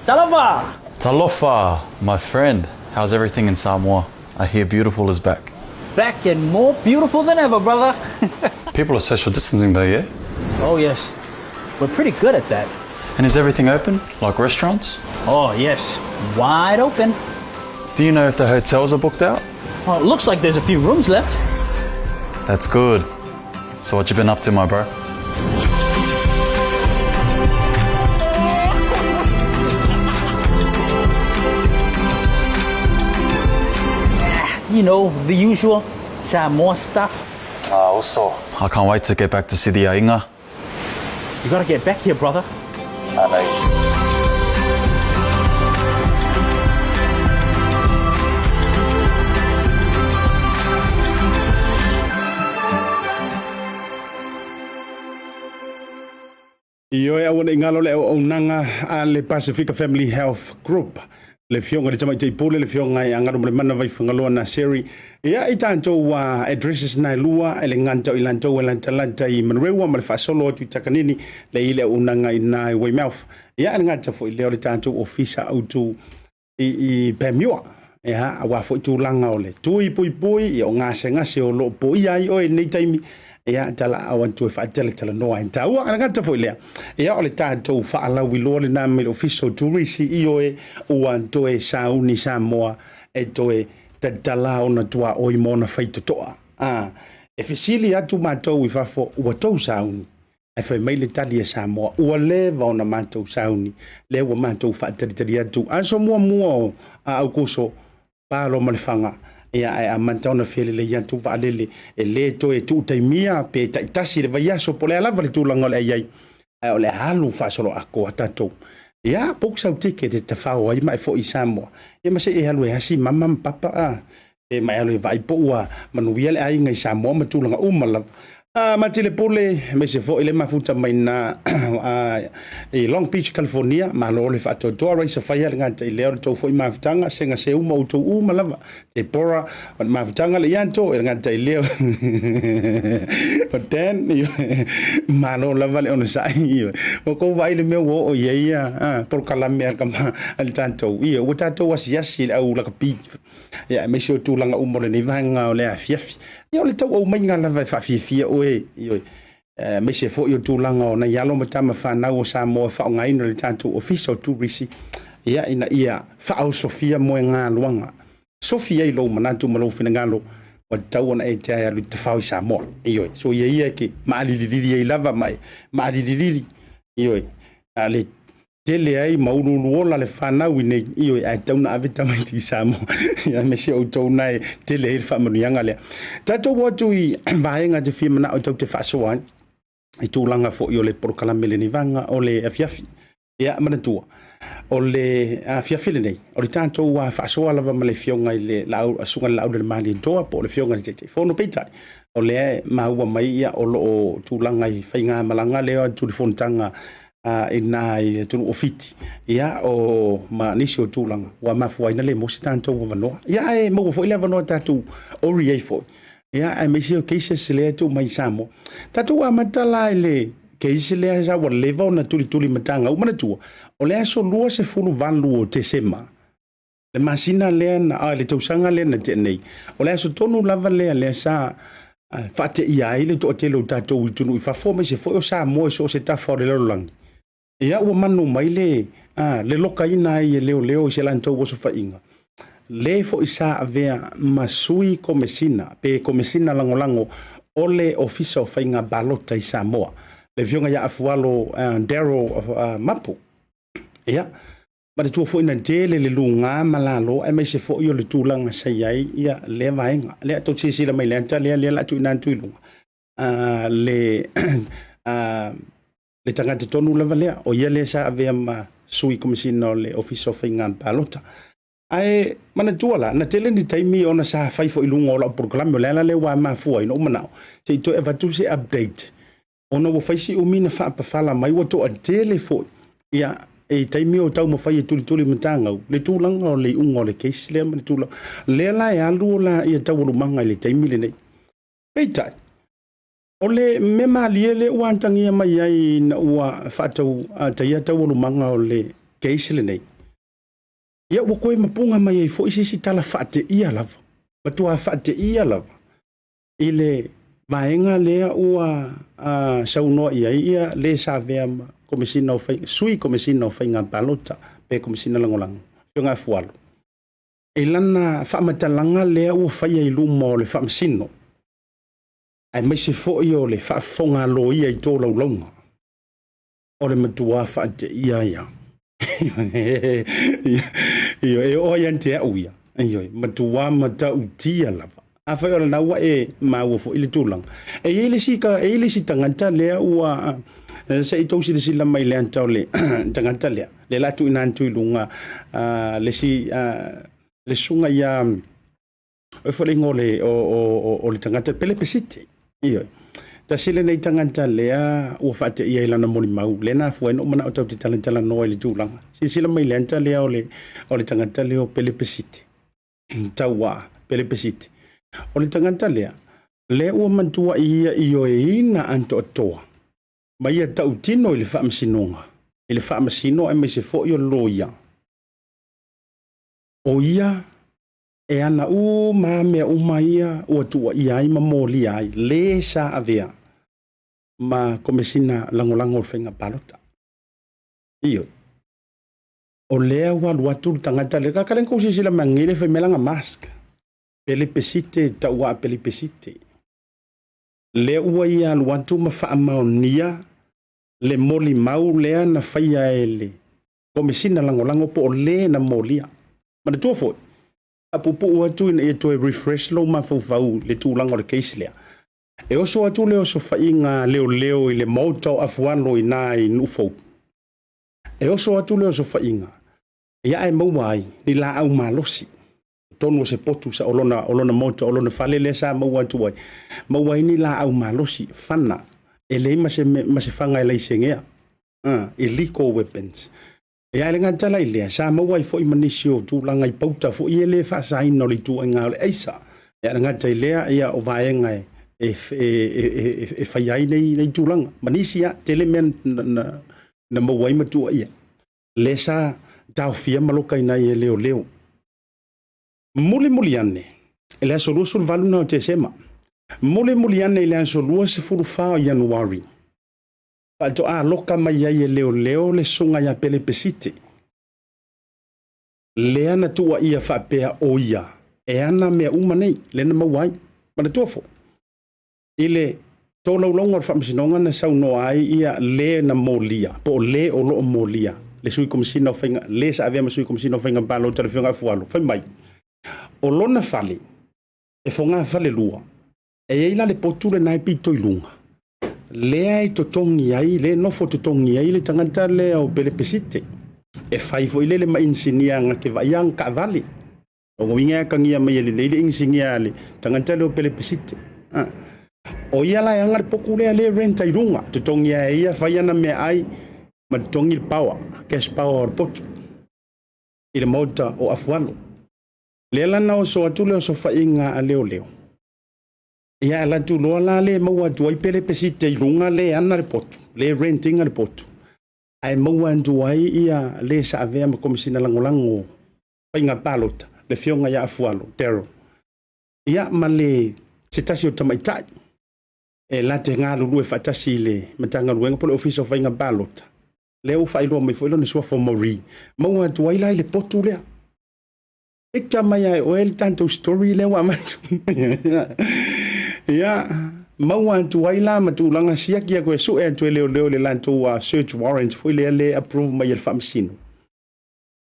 Talofa! Talofa, my friend! How's everything in Samoa? I hear beautiful is back. Back and more beautiful than ever, brother! People are social distancing though, yeah? Oh yes, we're pretty good at that. And is everything open, like restaurants? Oh yes, wide open. Do you know if the hotels are booked out? Well, it looks like there's a few rooms left. That's good. So what you been up to, my bro? You know, the usual Samoa stuff. Ah, also. I can't wait to get back to see the Ainga. You gotta get back here, brother. I know. Ioe aua ne i galo le auaunaga a le Pasifika Family Health Group, le Afioga i le Tamaitai Pule, le Afioga ia Galumalemana Vaifagaloa Naseri, ia i tatou addresses na e lua, e le gata o i latou e latalata i Manurewa ma le faasolo atu i Takanini, le i le auaunaga i ina i Weymouth. Ia, e le gata foi lea o le tatou ofisa autu i Panmure, ia, aua foi tulaga o le tui puipui, ia, o gasegase o lo o poia ai oe i lenei taimi, ia, talaau atu e faatalatalanoa ai. Taua a le gata foi lea, ia, o le tatou faalauiloa lena mai le Ofisa o Turisi i oe ua toe sauni Samoa e toe tatala ona tuaoi ma ona faitotoa. A, e fesili atu matou i fafo, ua tou sauni? Ae fai mai le tali a Samoa, ua leva ona matou sauni, lea ua matou faatalitali atu. Aso muamua o Aukuso, Palo ma Lefaga, ia ae amata ona felelei atu vaalele, e le toe tuutaimia pe taitasi le vaiaso po o le a lava le tulaga o le a i ai, ae o le a alu faasoloatoa tatou. Ia, book sau ticket e tafao ai ma e foi i Samoa, ia ma se i e alu e asi mama ma papa, a. E mai alu e vaai po ua manuia le aiga i Samoa ma tulaga uma lava. A Matile Pule, aemaise foi le mafuta mai na i Long Beach, California, malo le faatoatoa, Raisa Faia le gata i lea o le tou foi mafutaga, sega se uma outou uma lava, Deborah, o le mafutaga le Ianto, e le gata i lea o Dan, malo lava le onosai, ua kou vaai le mea ua oo i ai ia polokalame a le kama a le tatou, ia ua tatou asiasi i le au lakapi. Ia, aemaise o tulaga uma o lenei vaega o le afiafi. Ia, o le tau aumaiga lava e faafiafia oe, ioe, aemaise foi o tulaga o nai alo ma tama fanau o Samoa e faaaogaina le tatou Ofisa o Turisi, ia, ina ia faaosofia moegaluaga. Sofi ai lou manatu ma lou finagalo, ua tatau ona e tea e alu i tafao i Samoa. Ioe, so ia ia e ke maalililili ai lava ma e maalililili, ioe, a le tele ai ma uluuluola le fanau i nei, ioe, ae tatau na ave tamaiti i Samoa, aemaise outou na e tele ai le faamanuiaga lea. Tatou o atu i vaega te fia manao tou te faasoa ai i tulaga foi o le polokalame lenei vaega o le afiafi. Ia, manatua, o le afiafi lenei, o le tatou faasoa lava ma le afioga i le laau, susuga i le Laaulialemalietoa po o le afioga i le Taitaifono, peitai, o lea e maua mai ia o lo o tulaga i faigamalaga lea atu i le fonotaga. I ina i atunuu o Fiti, ia, o ma nisi o tulaga ua mafua ai ona le maua se tatou avanoa. Ia, ae maua foi le avanoa tatou ori ai foi, ia, aemaise o cases lea e tuu mai i Samoa. Tatou amata la i le case lea sa ua leva ona tulituli matagau. Manatua, o le aso 28 o Tesema, le masina lea na, le tausaga lea na tea nei, o le aso tonu lava lea lea sa faateia ai le toatele o tatou i atunuu i fafo, aemaise foi o Samoa i so o se tafa o le lalolagi. Ia, ua manu mai le, le lokaina ai e leoleo i se latou osofaiga, le foi sa avea ma sui komesina pe komesina lagolago o le Ofisa o Faiga Palota i Samoa, le afioga ia Afualo Daryl Mapu. Ia, manatua foi na tele le luga ma lalo, aemaise foi o le tulaga sa i ai ia lea vaega. Lea tou te silasila mai i le ata lea, lea o le a tuuina atu i luga, le tagata tonu lava lea, o ia lea sa avea ma sui komesina o le Ofisa o Faiga Palota. Ae manatua la, na tele ni taimi ona sa fai foi i luga o lau polokalame, o le ala lea ua mafua ai noʻu manao se i toe avatu se update, ona ua fai si umi na faapafala mai, ua toatele foi ia e taimi o taumafai e tulituli matagau le tulaga o le iuga o le case lea ma le tulaga lea la e alu la ia taualumaga i le taimi lenei. Peitai, o le mea malie lea ua atagia mai ai ina ua faatautaia taualumaga o le case lenei, ia ua toe mapuga mai ai foi se isi tala faateia lava, matua faateia lava i le vaega lea ua saunoa i ai ia le sa avea ma komesina o faiga, sui komesina o faiga palota pe komesina lagolago, Afioga Afualo, i lana faamatalaga lea ua faia i luma o le faamasino, aemaise foi o le faafofoga a loia i tolaulauga, o le matua faateia ia. Ioe, e oo ia te au ia. Ioe, matua matautia lava. Afai o lena ua e maua foi le tulaga. E i ai le isi, e i ai le isi tagata lea ua se i tou silasila mai le ata o le tagata lea. Lea la tuuina atu i luga le isi le susuga ia o foi le igoa o le, o le tagata Pelepesite. Ioe. Tasi lenei tagata lea ua faateia i lana molimau, lea na afua ai ona ou manao tatou te talatalanoa i le tulaga. Silasila mai i le ata lea o le tagata lea o Pelepesite. Tauā Pelepesite. O le tagata lea, lea ua matua ia ioeina atoatoa ma ia tautino i le faamasinoga, i le faamasino aemaise foi o le loia. O ia e ana uma mea uma ia ua tuuaia ai ma molia ai le sa avea ma komesina lagolago o le faiga palota. Ioe. O lea ua alu atu le tagata lea, kala kou silasila mai anei le fai mai lana mask. Pelepesite tauā Pelepesite. Lea ua ia alu atu ma faamaonia le molimau lea na faia e le komesina lagolago po o le na molia. Manatua foi, faapuupuu atu ina ia toe refresh lou mafaufau i le tulaga o le case lea. E oso atu le osofaiga leoleo i le maota o Afualo i ina i Nuufou. E oso atu le osofaiga, ia ae maua ai ni laau malosi. Totonu o se potu sa o lona, o lona maota, o lona fale lea sa maua atu ai. Maua ai ni laau malosi, fana, e leai ma se, ma se faga e laisengea. Illegal weapons. Ia ae le gata la i lea, sa maua ai foi ma nisi o tulaga i pauta foi e le faasaina o le ituaiga o le aisa. Ia le gata i lea, ia o vaega e, e, e, e, e faia ai nei, nei tulaga. Ma nisi ia, tele mea na, na, na maua ai ma tuuaia. Lea sa taofia ma lokaina ai e leoleo. Mulimuli ane, i le aso 28 na o Tesema. Mulimuli ane i le aso 24 o Ianuari, faatoa loka mai ai e leoleo le susuga ia Pelepesite, lea na tuuaia faapea o ia e ana mea uma nei, lea na maua ai. Manatua foi, i le tolaulauga o le faamasinoga na saunoa ai ia le na molia, po o le o lo o molia, le sui komesina o faiga, le sa avea ma sui komesina o faiga palota le Afioga Afualo, fai mai, o lona fale, e fogafalelua, E i ai la le potu lena e pito i luga, lea e totogi ai, lea e nofo totogi ai le tagata lea o Pelepesite. E fai foi lele ma inisinia aga ke vaai aga taavale. Lona uiga e atagia mai e lelei le inisinia a le tagata lea o Pelepesite. O ia la e aga le potu lea, lea e rent ai luga, totogi lava e ia, fai ana meaai. Ma totogi le power, cash power o le potu i le maota o Afualo. Lea la na oso atu le osofaiga a leoleo. Ia alu atu loa la le maua atu ai Pelepesite i luga le ana le potu, le rent ina le potu, ae maua atu ai ia le sa avea ma Komesina Lagolago Faiga Palota, le Afioga ia Afualo Darell, ia ma le se tasi o tamaitai e la te galulue faatasi i le Matagaluega po o le Ofisa o Faiga Palota, lea ua faailoa mai foi lona suafa o Marie, maua atu ai la i le potu lea. Picture mai ai oe le tatou story lea ua avatu. Ia, maua atu ai la ma tulaga siaki atu e sue atu e leoleo i le latou search warrant foi lea le approve mai e le faamasino.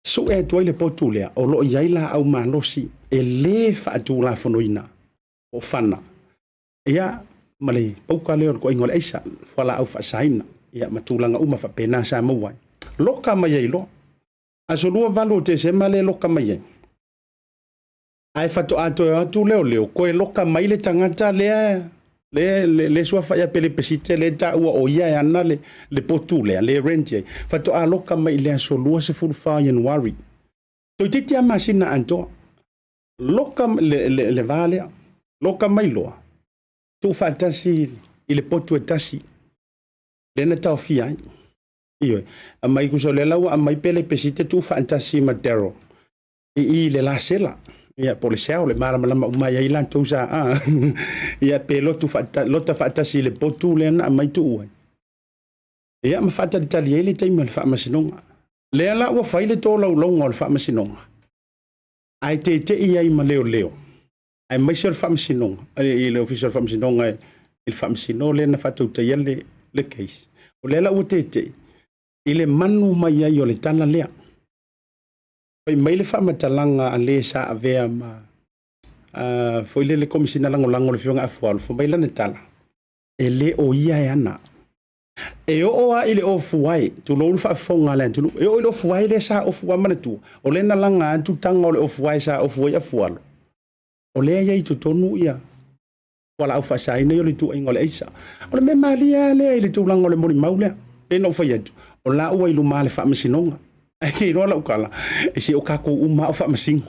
Sue atu ai le potu lea, o lo o i ai laau malosi e le faatulafonoina o fana. Ia, ma le pauka lea o le toaiga o le aisa, fualaau faasaina, ia ma tulaga uma faapena sa maua ai. Loka mai ai loa. Aso 28 o Tesema lea e loka mai ai. Ae faatoa toe o atu leoleo, toe loka mai le tagata lea le, le, le suafa ia Pelepesite le taua o ia e ana le, le potu lea, le rent ai. Faatoa loka mai i le aso 24 o Ianuari. Toeitiiti lava masina atoa. Loka le, le, le va lea. Loka mai loa. Tuufaatasi i le potu e tasi. Lea na taofia ai. Ioe. Aumai tusa o lea la ua aumai Pelepesite tuufaatasi ma Darryl i i le lasela. Ia, po o le cell, le malamalama uma ai ai latou sa a. Ia, pe lotu faata, lota faatasi i le potu lea na aumai tuu ai. Ia, ma faatalitali ai le taimi o le faamasinoga. Lea la ua fai le tolaulauga o le faamasinoga, ae tete'i ai ma leoleo, aemaise o le faamasinoga, i le Ofisa o le Faamasinoga i le faamasino lea na faatautaia le, le case. O lea la ua tete'i i le manu mai ai o le tala lea. Fai mai le faamatalaga a le sa avea ma foi le le Komesina Lagolago le Afioga Afualo, fai mai lana tala, e le o ia e ana. E oo lava i le ofuae, tulou le faafofoga a le atunuu, e oo i le ofuae lea sa ofu lava manatua, o lea na laga atu taga o le ofuae sa ofu ai Afualo, o lea e i ai i totonu ia fualaau faasaina ia o le ituaiga o le aisa. O le mea malie lava lea i le tulaga o le molimau lea. Pei ona ou fai atu, o la ua i luma le faamasinoga. Ae te iloa lau tala, e se o tatou uma lava o faamasino.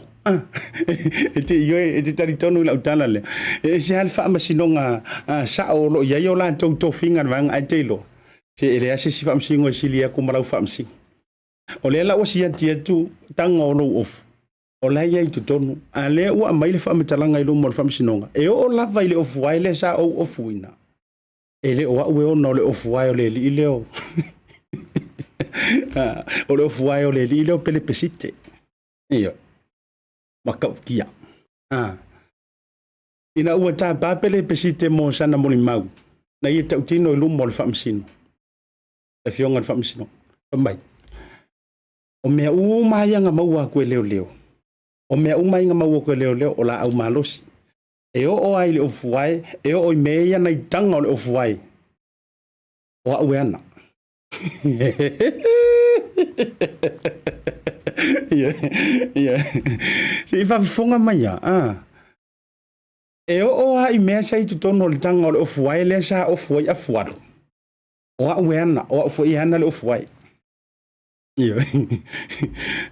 E te ioe, e te talitonu i lau tala lea. E ese lava le faamasinoga sao o lo o i ai o latou tofiga i le vaega, ae te iloa, se e leai se isi faamasino e sili atu ma lau faamasino. O lea la ua siati atu taga o lou ofu, o la e i ai i totonu, a lea ua aumai le faamatalaga i luma o le faamasinoga, e oo lava i le ofuae lea sa ou ofuina, e le o au e ona o le ofuae o le alii lea o o le ofuae o le alii lea o Pelepesite. Ioe. Matautia. Ah. Ina ua tapa Pelepesite mo sana molimau, na ia tautino i luma o le faamasino, le afioga i le faamasino, fai mai, o mea uma ia na maua atu e leoleo, o mea uma ia na maua atu e leoleo o laau malosi. E oo ai i le ofuae, e oo i mea ia nai taga o le ofuae, o au e ana. Ia, ia. Se i faafofoga mai a, ah. E oo lava i mea sa i totonu o le taga o le ofuae lea sa ofu ai afualo, o au e ana, o au foi e ana le ofuae. Ioe.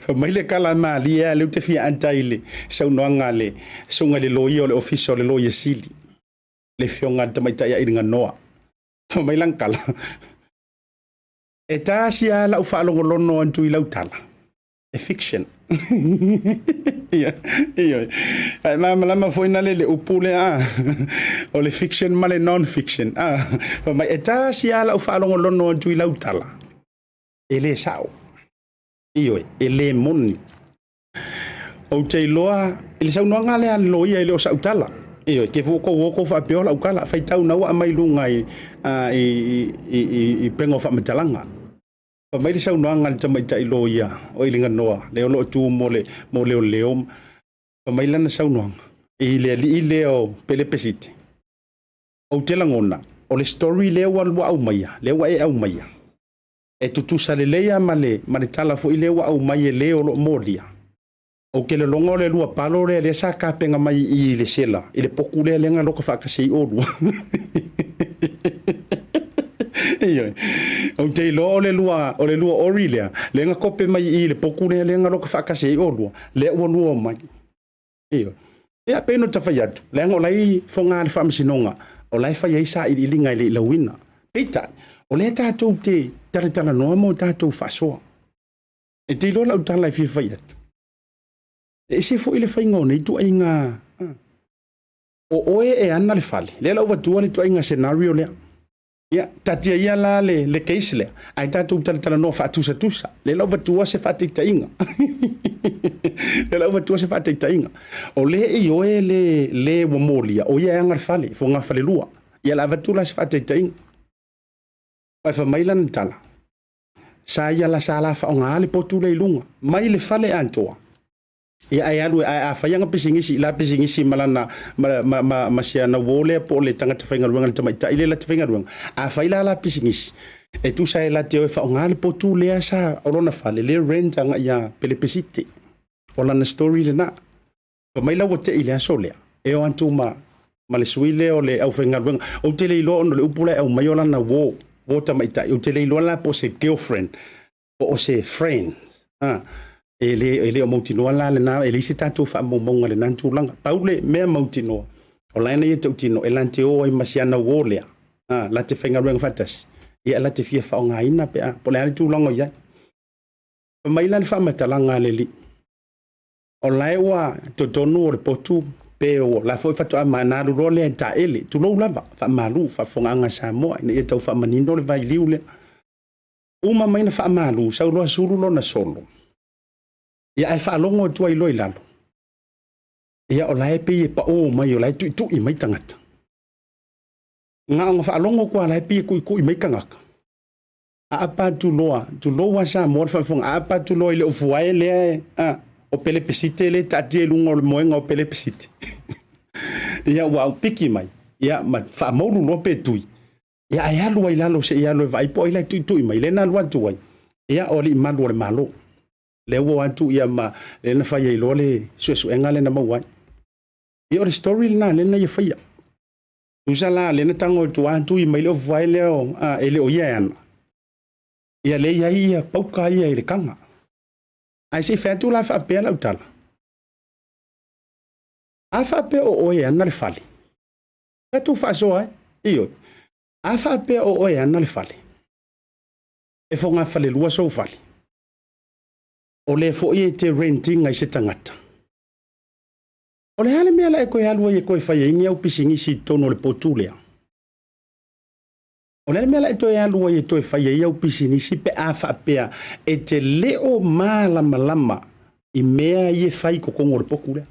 Fai mai le kala malie lava lea ou te fia ata i le saunoaga a le susuga i le loia o le Ofisa o le Loia Sili, le Afioga a le Tamaitai Ailiganoa. Fai mai lana tala, E tasi lava lau faalogologo atu i lau tala, e fiction. Ioe, ioe. Ae malamalama foi na le le upu lea, a? O le fiction ma le non-fiction. A? Fai mai, e tasi lava lau faalogologo atu i lau tala, e le sao. Ioe, e le moni. Ou te iloa i le saunoaga lea a le loia e le o sau tala. Ioe, te fua tou o tou faapea o lau tala, faitau na ua aumai i luga i, i, i, i, i upega o faamatalaga. Fai mai le saunoaga a le tamaitai loia o Iliganoa, lea o lo o tu mo le mo leoleo, fai mai lana saunoaga i le alii lea o Pelepesite, ou te lagona, o le story lea ua lua aumaia, lea ua e aumaia, e tutusa lelei lava ma le, ma le tala foi lea ua aumai e le o lo o molia. Ou te lologa o le lua palo lea lea sa tapena mai i i le sela, i le potu lea lea na loka faatasi ai oulua. Ioe. Ou te iloa o le lua, o le lua ori lea, lea na kope mai i i le poku lea, lea na loka faatasi ai oulua, lea ua lua omai. Ioe. Ia, pei ona ta fai atu, leaga o la e i Fogaa le faamasinoga, o la e fai ai sailiiliga e le i lauina. Peitai, o lea tatou te talatalanoa ma o tatou faasoa. E te iloa lau tala e fia fai atu, e ese foi le faiga o nei ituaiga. O oe e ana le fale, lea la ua avatua le ituaiga scenario lea. Ia, taatia ia la le, le case lea, ae tatou talatalanoa faatusatusa. Lea la ua avatua se faataitaiga. Lea la ua avatua se faataitaiga. O lea e i oe le, le ua molia, o ia e ana le fale, fogafalelua. Ia la avatu la se faataitaiga. Ae fai mai lana tala, sa ia la sa la faaaoga le potu lea i luga, mai le fale atoa. Ia ae alu ae a fai ana pisinisi la pisinisi ma lana ma ma ma, ma si ana uo lea po o le tagata faigaluega le tamaitai lea la te faigaluega. A fai la la pisinisi e tusa e la te o e faaaoga le potu lea sa o lona fale lea rent agai ia Pelepesite. O lana story lena. Fai mai la ua tei i le aso lea, e o atu ma, ma le sui lea o le aufaigaluega. Ou te le iloa ona o le upu la e aumai o lana uo, uo tamaitai. Ou te le iloa la po o se girlfriend, po o se friend. Ah, e le, e le o mautinoa la lena, e leai se tatou faamaumauga i lena tulaga. Pau le mea mautinoa, o la e na ia tautino, e la te o ai ma si ana uo lea, ah, la te faigaluega faatasi, ia la te fia faaaogaina pe a, po o le a le tulaga o i ai. Fai mai la le faamatalaga a le alii, O la e ua totonu o le potu pe o la foi faatoa ma na alu loa lea e taele, tulou lava, faamalu, faafofogaaga a Samoa ina ia tau faamanino le vailiu lea. Uma mai na faamalu, sau loa sulu lona solo. Ia ae faalogo atu ai loa i lalo. Ia o la e pei e pao mai, o la e tuitui mai tagata. Na ona faalogo atu lava o la e pei e tuitui mai tagata. Aapa atu loa, tulou lava Samoa le faafofoga, aapa atu loa i le ofuae lea e, a, o Pelepesite lea e taatia i luga o le moega o Pelepesite. Ia ua piki mai, ia ma faamaulu loa pe tui. Ia ae alu ai lalo se i alu e vaai po o ai la e tuitui mai, lea na alu atu ai. Ia o alii malu o le Malo. Lea ua o atu ia ma lea na fai ai loa le suesuega lea na maua ai. Ia o le story lena lea na ia faia. Tusa la, lea na tago atu lava tui mai le ofuae lea o, a, e le o ia e ana. Ia lea i ai ia pauka ia i le kaga. Ae se i fai atu la faapea lau tala. A faapea o oe e ana le fale, tatou faasoa ai, ioe. A faapea o oe e ana le fale, e fogafalelua sou fale, o lea foi e te rent ina i se tagata, O le a le mea la e toe alu ai e toe fai ai ni au pisinisi i totonu o le potu lea? O le a le mea la e toe alu ai e toe fai ai au pisinisi pe a faapea e te le o malamalama i mea ia e fai i totonu o le potu lea?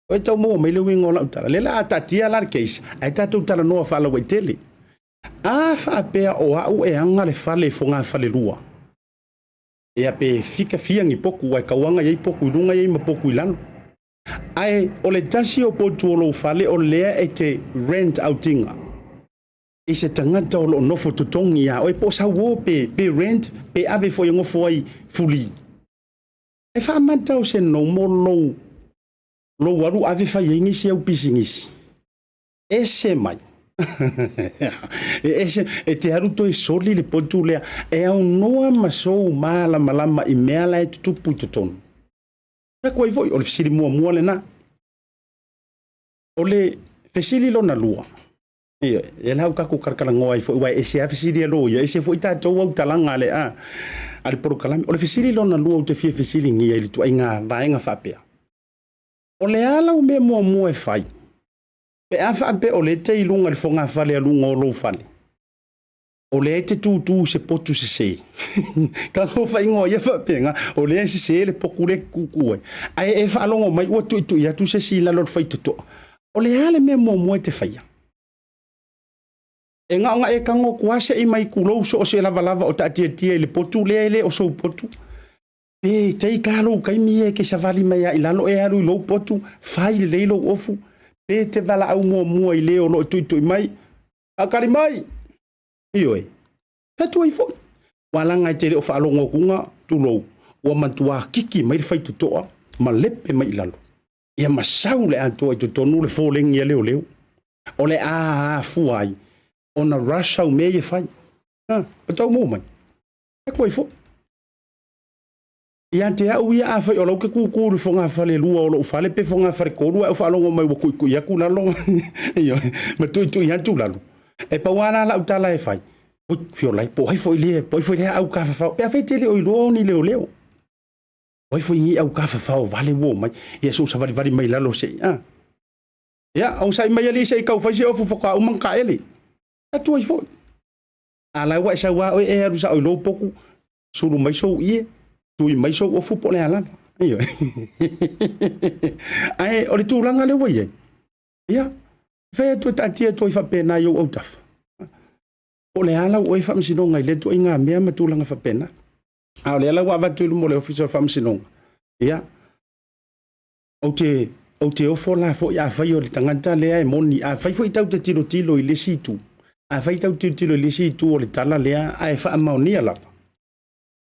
O e tau maua mai le uiga o lau tala. Lea la a taatia la le case, ae tatou talanoa faalauaitele. A faapea o au e aga le fale i fogafalelua, Ia pe fika fia ni poku, ae tauaga i ai poku i luga i ai ma poku i lalo. Ae o le tasi o potu o lou fale o lea e te rent out ina i se tagata o lo o nofo totogi iā oe, po o sau o pe, pe rent, pe ave foi e nofo ai fuli. E faamata o se normal lou, lou alu ave fai ai nisi au pisinisi. Ese mai. E ese, e te alu toe soli le potu lea, e aunoa ma sou malamalama i mea la e tutupu i totonu. Taku ai foi, o le fesili muamua lena. O le fesili lona lua, ia, e lau tatou talatalanoa ai foi, aua e ese lava fesili a loia, ese foi tatou autalaga a le, a, a le polokalame. O le fesili lona lua ou te fia fesiligia i le ituaiga vaega faapea, o le a lau mea muamua e fai Pe a faapea o lea e te i luga i le fogafale a luga o lou fale, o lea e te tūtū i se potu sesē. Ka lou faaigoa ia faapena, o lea e sesē le potu lea e te tūtū ai. Ae e faalogo mai ua tuitui atu se isi i lalo o le faitotoa. O le a le mea muamua e te faia? E na ona e tago atu lava se i mai tulou so o se lavalava o taatiatia i le potu lea e le o sou potu. Pe take a lou taimi ia e te savali mai a i lalo e alu i lou potu, fai lelei lou ofu, pe te valaau muamua i le o lo o tuitui mai, Faatali mai! Ioe, fai atu ai foi. Ua laga e te le o faalogo atuga, tulou, ua matua kiki mai le faitotoa ma lepe mai i lalo. Ia ma sau le atoa i totonu le folegi a leoleo. O le a afua ai. Ona rush au mea ia e fai. Ha, o tau mou mai. E koe foi. Ia te au ia, afai o lau ke kūkū i le fogafale lua o lou fale pe fogafale kolu ae ou faalogo mai ua tuitui atu lalo, ioe, ma tuitui atu lalo. E pau lava la lau tala e fai, ui, fiola ai, po o ai foi lea, po o ai foi lea aukafafao, pe afai e te le o iloa o ni leoleo. O ai foi ni aukafafao vale ua omai, ia sou savalivali mai lalo se i, a. Ia, onosai mai alii se i tau fai se ofu faatoa uma ona taele. Atu ai foi. A la ua e sau lava oe e alu sao i lou potu, sulu mai sou ie, tui mai sou ofu po o le a lava. Ioe. Ae o le tulaga lea ua i ai, ia, fai atu e taatia atu ai faapena i ou autafa. Po o le a lau oe faamasinoga i lea ituaiga mea ma tulaga faapena. A o lea la ua avatu i luma o le Ofisa o Faamasinoga, ia, ou te, ou te ofo la foi afai o le tagata lea e moni, afai foi tatou te tilotilo i le isi itu, afai tatou te tilotilo i le isi itu o le tala lea ae faamaonia lava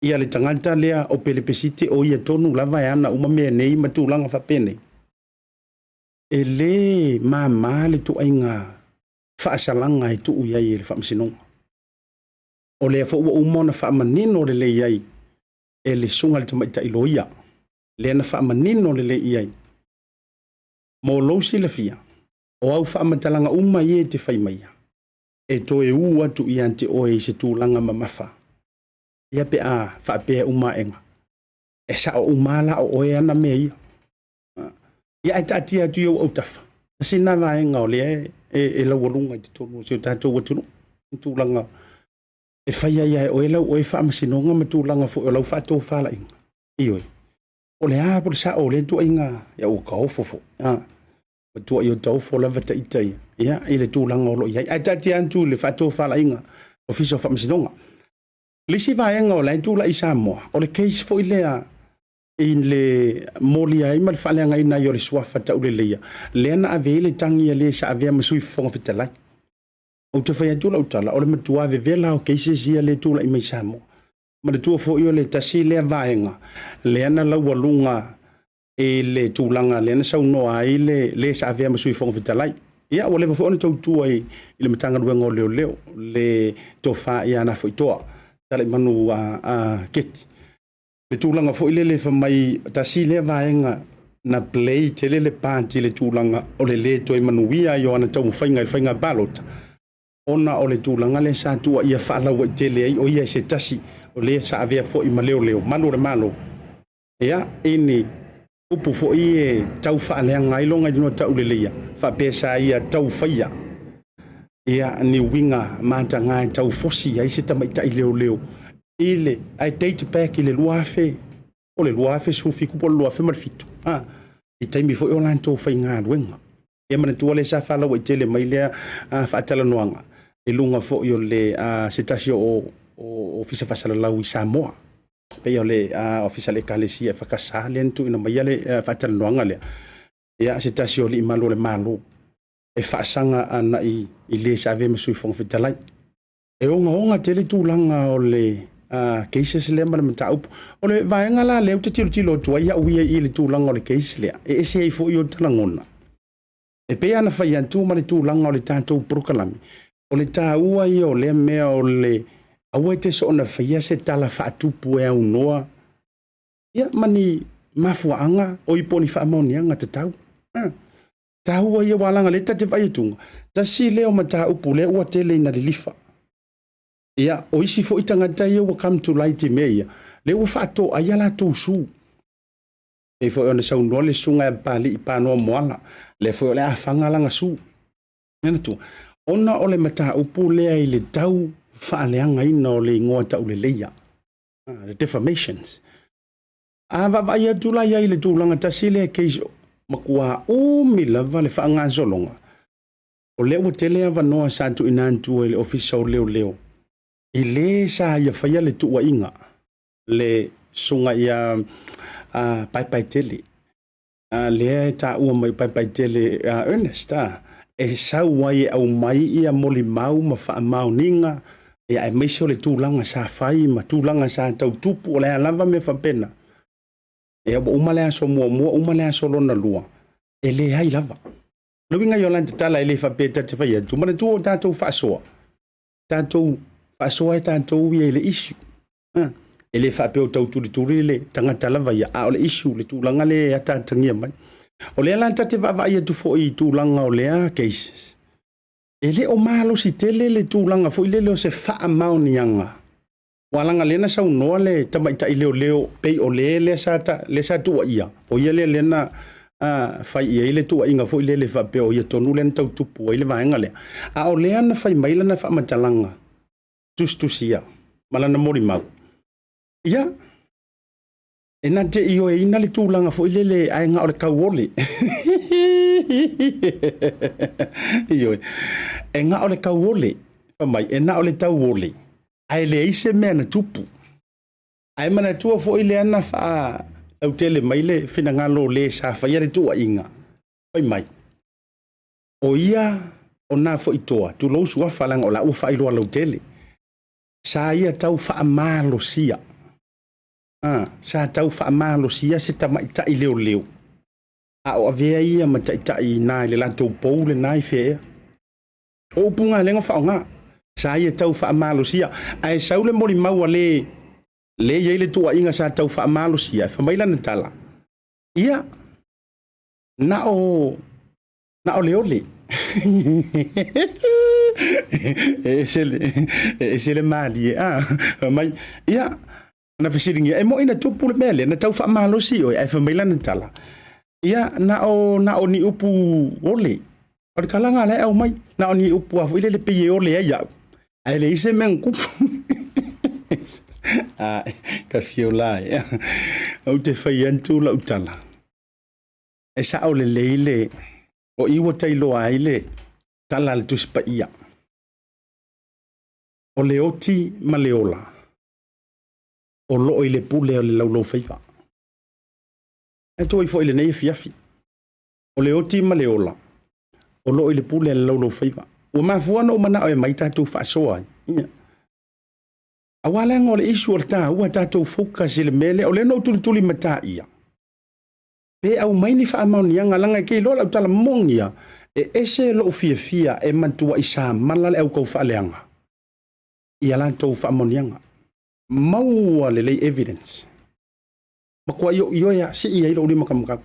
ia le tagata lea o Pelepesite o ia tonu lava e ana uma mea nei ma tulaga faapenei, e le mama le ituaiga faasalaga e tuu i ai e le Faamasinoga. O lea foi ua uma ona faamanino lelei ai e le Susuga i le Tamaitai Loia, lea na faamanino lelei i ai. Mo lou silafia, o au faamatalaga uma ia e te fai maia, e toe u atu ia te oe i se tulaga mamafa, ia pe a faapea uma aega, e sao uma lava la o oe ana mea ia. Ia ae taatia atu i ou autafa, sina vaega o lea e laualuga i totonu o si o tatou atunuu, i tulaga e fai ai e oe lau oe faamasinoga ma tulaga foi o lau faatofalaiga. Ioe. O le a po o le sao o lea ituaiga, ia ua taofo foi. A, matuai o taofo lava ta ita ia, ia, i le tulaga o lo o i ai. Ae taatia atu i le faatofalaiga Ofisa o Faamasinoga. O le isi vaega o la e tulai i Samoa, o le case foi lea i le molia ai ma le faaleagaina ai o le suafa tauleleia, lea na ave ai le tagi a le sa avea ma Sui Fofoga Fetalai. Ou te fai atu lau tala, o le matua vevela o cases ia lea e tulai mai i Samoa. Manatua foi o le tasi lea vaega lea na laualuga i le tulaga lea na saunoa ai le le sa avea ma Sui Fofoga Fetalai. Ia, ua leva foi ona tautua i le Matagaluega o Leoleo, le tofa ia Nafoitoa Talaimanu a Keti. Le tulaga foi lele fai mai tasi lea vaega na play tele le part i le tulaga o le lē toe manuia ai o ana taumafaiga i le faiga palota, ona o le tulaga lea sa tuuaia faalauaitele ai o ia e se tasi o lea sa avea foi ma leoleo malu o le Malo, ia, i ni upu foi e tau faaleaga ai lona inoa tauleleia, faapea sa ia tau faia ia ni uiga mataga e tau fosi ai se tamaitai leoleo i le ae date back i le 2000 o le 2017 po o le 2007, a, i taimi foi o latou faigaluega. Ia manatua lea sa faalauaitele mai lea faatalanoaga i luga foi o le se tasi o Ofisa Faasalalau i Samoa, pei o le Ofisa o le Ekalesia EFKS lea na tuuina mai le faatalanoaga lea, ia se tasi o alii malu o le Malo e faasaga agai i le sa avea ma Sui Fofoga Fetalai. E ogaoga tele tulaga o le cases lea ma le mataupu. O le vaega la lea ou te tilotilo atu ai au ia i le tulaga o le case lea, e ese ai foi ota lagona. E pei lava ona fai atu ma le tulaga o le tatou polokalame, o le taua ia o lea mea o le aua e te soona faia se tala faatupu e aunoa ia ma ni mafuaaga oi po o ni faamaoniaga tatau. Taua ia aua leaga lea ta te vaai atuga, tasi lea o mataupu lea ua tele ina lilifa. Ia, o isi foi tagata ia ua come to light i mea ia, lea ua faatoai a latou su. Pei foi ona saunoa le susuga ia Papalii Panoa Moala, lea foi o le a faga lana su. Manatua, ona o le mataupu lea i le tau faaleagaina o le igoa tauleleia, the defamations. A vaavaai atu la i ai i le tulaga tasi lea case, matua umi lava le faagasologa, o lea ua tele avanoa sa tuuina atu e le Ofisa o Leoleo i le sa ia faia le tuuaiga, le susuga ia Paepaetele, lea e taua mai Paepaetele Ernest, e sau ai e aumai ia molimau ma faamaoniga, ia aemaise o le tulaga sa fai ma tulaga sa tau tupu, o le a lava mea faapena. Ia ua uma le aso muamua, uma le aso lona lua, e leai lava. O le uiga ia o lana tatala e le faapea ta te fai atu, manatua o tatou faasoa. Tatou faasoa e tatou ia i le issue. Ha? E le faapea o tau tulituli le tagata lava ia, a o le issue, le tulaga lea e ataatagia mai. O lea la ta te vaavaai atu foi i tulaga o lea cases, e le o malosi tele le tulaga foi lele o se faamaoniaga. Ua laga lea na saunoa le tamaitai leoleo pei o le lea sa, ta, lea sa tuuaia, o ia lea lea na fai i ai le tuuaiga foi lele faapea o ia tonu lea na tau tupu ai le vaega lea. A o lea na fai mai lana faamatalaga tusitusia ma lana molimau. Ia, e na te ioeina le tulaga foi lele ae na o le tauole. Ioe, e na o le tauole, fai mai, e na o le tauole, ae leai se mea na tupu. Ae manatua foi lea na faalautele mai le finagalo o le sa faia le tuuaiga, fai mai, o ia o na foi toa, tulou suafa leaga o la ua faailoa lautele, sa ia tau faamalosia, sa tau faamalosia se tamaitai leoleo, a o avea ia ma taitai i na i le latou pou lena i fea ea. O upu na lea na faaaoga, sa ia tau faamalosia, ae sau le molimau a le le i ai le tuuaiga sa tau faamalosia, e fai mai lana tala, ia, na o na o le ole. E ese le, e ese le malie, a, fai mai, ia, na fesiligia, e moi na tupu le mea lea, na tau faamalosi oe, ae fai mai lana tala, ia, na o ni upu ole. O le kalaga la e aumai, na o ni upu a foi lele pei e ole ai au, ae leai se mea na tupu. Ai, ka fio la e. Ou te fai atu lau tala. E sao lelei le, o i ua tailoa ai le tala a le Tusi Paia. O le oti ma le ola, o loo i le pule o le laulau-faiva. E atu ai foi i lenei afiafi, o le oti ma le ola, o loo i le pule a le laulau-faiva. Ua mafua ona ou manao e aumai tatou faasoa ai. Ia. Aua leaga o le issue o le taua, tatou focus i le mea lea. O lea na ou tulituli mataia, pe aumai ni faamaoniaga, leaga e te iloa lau tala moni lava, e ese lou fiafia e matuai samala le au taufaaleaga i a latou faamaoniaga. Maua lelei evidence. Matuai ioe lava, sii ai lou lima tamatau.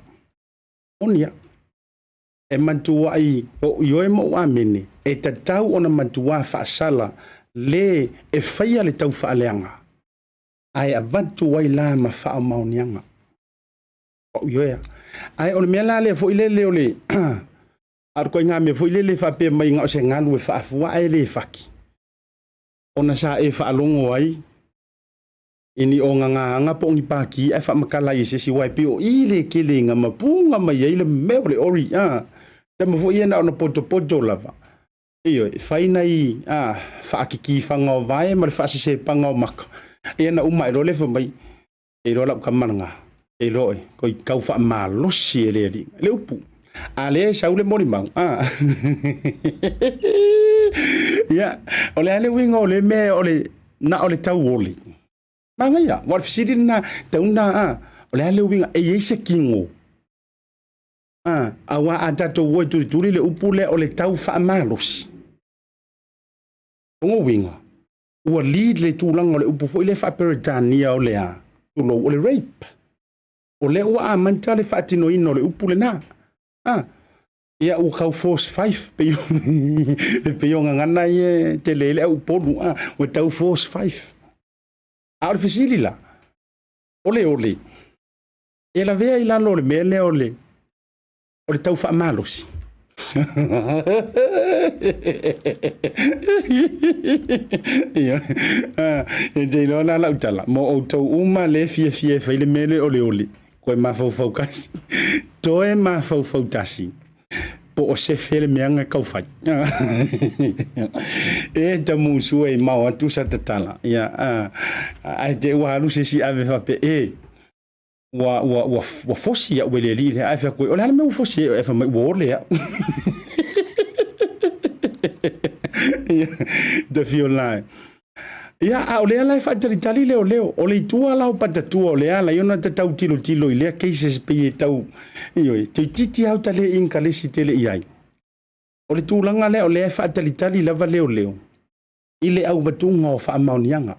Moni lava. E matuai ioe ma ou amene, e tatau ona matua faasala le e faia le taufaaleaga, ae avatu ai la ma faamaoniaga. Ou ioe. Ae o le mea la lea foi lele o le a o le ituaiga mea foi lele faapea mai na o se galu e faafua ae le faki, ona sa e faalogo ai i ni ogagaaga po o ni paki ae faamatala ai e se isi, aua e pei o i le tele ina mapuga mai ai le mea o le ori. Tama foi ia na ona potopoto lava. Ioe, fai nai faakikifaga o vae ma le faasesepaga o maka. Ia na uma ae loa le fai mai, e iloa lau tama lena, e iloa oe, koi tau faamalosi e le alii. Le upu. A lea e sau le molimau. Ia, o le a le uiga o le mea o le na o le tauoli. Manaia, ua o le fesili lena, tau na, o le a le uiga, e i ai se tino. Aua a tatou o e tulituli le upu lea o le tau faamalosi. O lona uiga, ua lead le tulaga o le upu foi lea faa-Peretania o le a, tulou, o le rape. O lea ua amata le faatinoina o le upu lena. Ia ua tau force five, pei e pei o gagana ia e tele ai le au Upolu, ua tau force five. A o le fesili la, o le ole, e lavea i lalo o le mea lea o le o le tau faamalosi. Ia, e te iloa la lau tala, mo outou uma le fiafia e fai le mea lea o le oli, toe mafaufau tasi, toe mafaufau tasi, po o sefe le mea na tau fai. E tamusu e mao atu sa tatala. Ia, ae te ua alu se isi ave faapea, e, ua, ua, ua, ua fosi au e le alii lea. Ae fai atu ai, o le a le mea ua fosi ai? Ae fai mai, ua ole au. Ia, ta fio la. Ia, a o lea la e faatalitali leoleo. O le itua la o patatua o lea ala i ona ta tau tilotilo i lea cases pei e tau, ioe, toeitiiti lava ta le inkalesi tele i ai. O le tulaga lea o lea e faatalitali lava leoleo. i le auvatuga o faamaoniaga.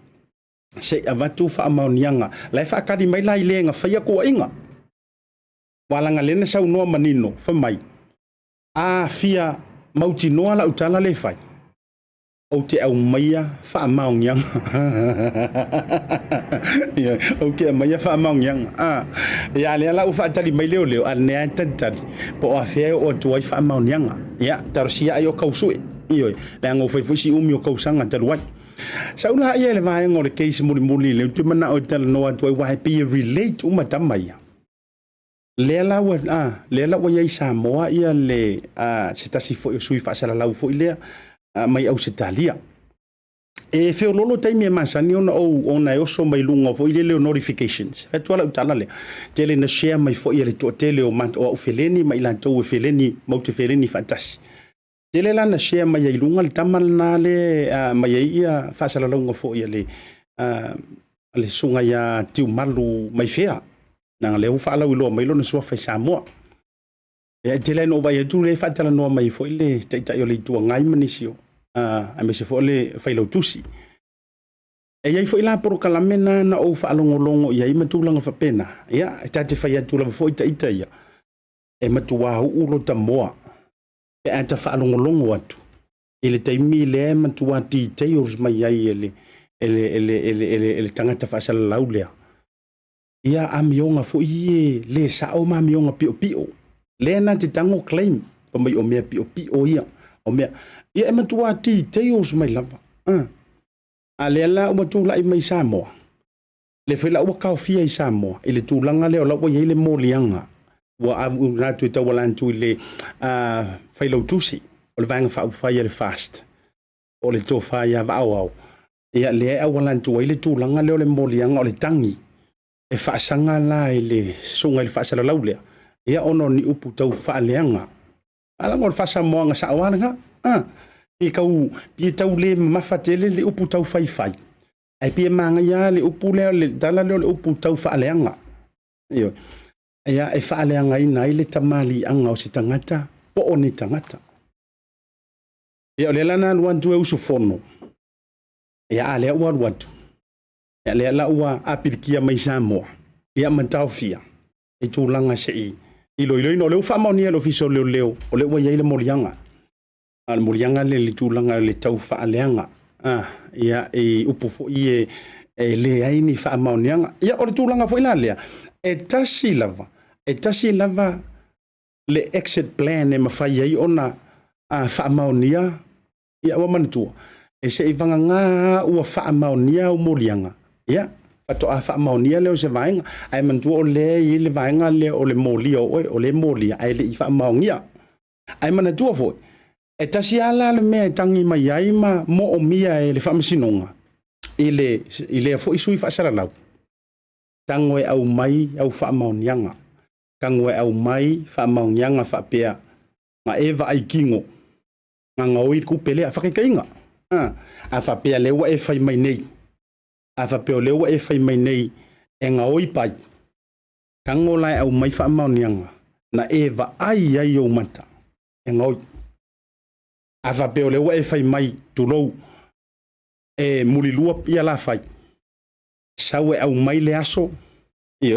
Se i avatu faamaoniaga. La e faatali mai la i le na faia tuuaiga. Aua leaga lea na saunoa manino, fai mai, a fia mautinoa lau tala lea e fai, ou te aumaia faamaoniaga. Ia, ou te aumaia faamaoniaga. Ah, ia, lea la ua faatali mai leoleo, a lenei lava e talitali, po o afea e oo atu ai faamaoniaga. Ia, talosia ai o tau sue. Ioe, leaga ua fai foi si umi o tausaga talu ai. Sau laia i le vaega o le case mulimuli lea ou te manao e talanoa atu ai, aua e pei e relate uma tama ia. Lea la ua, a, lea la ua i ai i Samoa ia le, a, se tasi foi o sui faasalalau foi lea a, mai Ausetalia. E feololo taimi e masani ona ou, ona e oso mai luga foi lele o notifications. Fai atu lava lau tala lea. Tele ina share mai foi e le toatele o, o au feleni ma i latou e feleni, matou te feleni faatasi. Tele la na share mai ai i luga le tama lena lea mai ai ia faasalalauga foi a le a le susuga ia Tiumalu Maifea, leaga lea ua faalauiloa mai lona suafa i Samoa. Ia e tele lava ina ou vaai atu lea e faatalanoa mai ai foi le Taitai o le Itu Agai ma nisi o aemaise foi o le Failautusi. E i ai foi la polokalame na na ou faalogologo i ai ma tulaga faapena. Ia, e ta te fai atu lava foi ita ia, e matuā uu lota moa pe a ta faalogologo atu i le taimi lea e matua details mai ai e le, e le, e le, e le, e le, e le tagata faasalalau lea. Ia amioga foi e le sao ma amioga piopio. Lea na te tago claim, fai mai o mea piopio ia, o mea. Ia e matua details mai lava. A, a lea la ua tulai mai Samoa, lea foi la ua taofia i Samoa i le tulaga lea o la ua i ai le moliaga ua auina atu e tauala atu i le Failautusi o le Vaega Faaupufai a le FAST, o le Tofa ia Vaaoao, ia lea e auala atu ai le tulaga lea o le moliaga o le tagi e faasaga la i le susuga i le faasalalau lea, ia ona o ni upu tau faaleaga. A leaga o le faasamoaga sao lava lena. A, pe tau, pe tau le mamafa tele le upu tau faifai, Ae pei e manaia lava le upu lea, le tala lea o le upu tau faaleaga. Ioe. Ia, e faaleagaina ai le tamaliiaga o se tagata po o ni tagata. Ia, o lea la na alu atu e usufono, ia, a lea ua alu atu, ia, lea la ua apilikia mai Samoa, ia, ma taofia i tulaga se i iloiloina. O lea ua faamaonia e le Ofisa o Leoleo, o lea ua i ai le moliaga. A o le moliaga lea i le tulaga o le tau faaleaga, a, ia, i upu foi e, e leai ni faamaoniaga. Ia, o le tulaga foi la lea, e tasi lava, e tasi lava le exit plan e mafai ai ona a, faamaonia. Ia, ua manatua, e se i vagana ua faamaonia au moliaga, ia, faatoa faamaonia lea o se vaega. Ae manatua o lea e i ai le vaega lea o le molia o oe, o lea e molia ae le i faamaonia. Ae manatua foi, e tasi lava la le mea e tagi mai ai ma moomia e le Faamasinoga i le, i lea foi sui faasalalau, tago e aumai au faamaoniaga, tago e aumai faamaoniaga faapea, na e vaai kino, na gaoi le tupe lea, faataitaiga. A, a faapea lea ua e fai mai nei, a faapea o lea ua e fai mai nei e gaoi pai, Tago la e aumai faamaoniaga na e vaai ai ou mata e gaoi. A faapea o lea ua e fai mai, tulou, e mulilua ia la fai, sau e aumai le aso, e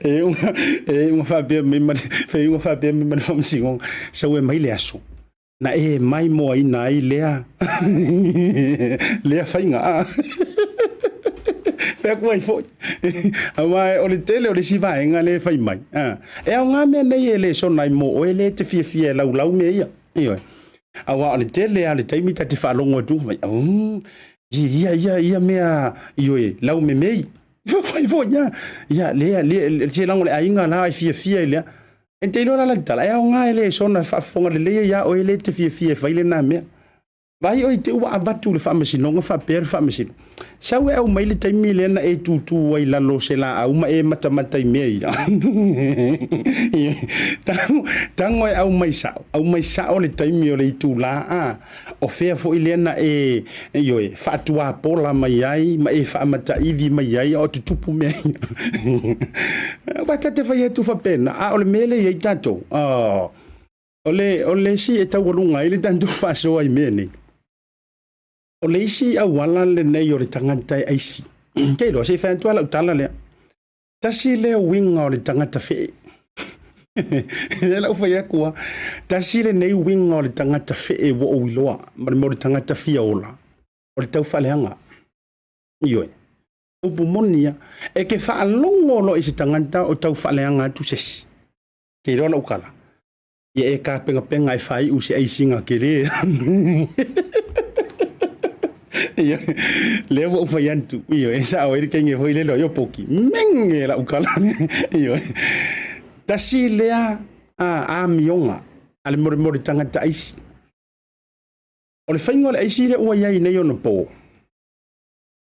iuga faapea mai ma le, iuga faapea mai ma le faamasinoga, sau e aumai le aso, na e maimoaina ai lea lea faiga a fai atu ai foi aua o le tele o le isi vaega lea e fai mai a e aoga mea nei e le sona ai mo oe lea e te fiafia e laulau mea ia ioe aua o le tele lava o le taimi ta te faalogo atu mai ia ia ia mea ioe laumemei fai foi ia ia lea lea se lago le aiga la e fiafia i lea E te iloa la le tala, e aoga e le sona e faafofoga lelei ai ia oe lea e te fiafia e fai lena mea. Vaai oe i te ua avatu i le faamasinoga faapea le faamasino. Sau e aumai le taimi lea na e tūtū ai i lalo o se laau ma e matamata i mea ia. Tago, tago e aumai sao, aumai sao le taimi o le itulā, a, o fea foi lea na e, ioe, faatuapola mai ai ma e faamataivi mai ai a o tutupu mea ia. Aua ta te fai atu faapena, a o le mea lea e i ai tatou, oh, o le, o le isi e taualuga ai le tatou faasoa i mea nei. O le isi auala lenei o le tagata e aisi. Ke iloa se i fai atu lava lau tala lea. Tasi lea uiga o le tagata fee. Lea la ou fai atu lava, tasi lenei uiga o le tagata fee ua ou iloa ma le mea o le tagata fia ola, o le taufaaleaga. Ioe. Upu moni ia. E te faalogo loa i se tagata o taufaaleaga atu se isi. Ke iloa lau tala. Ia e tapenapena e faaiu se aisiga tele. Ia, lea ua ou fai atu, ioe, e sao ai le teine foi lele o ia poki. Mege lau tala. Ioe. Tasi lea amioga a le molemole tagata aisi. O le faiga o le aisi lea ua i ai nei ona po,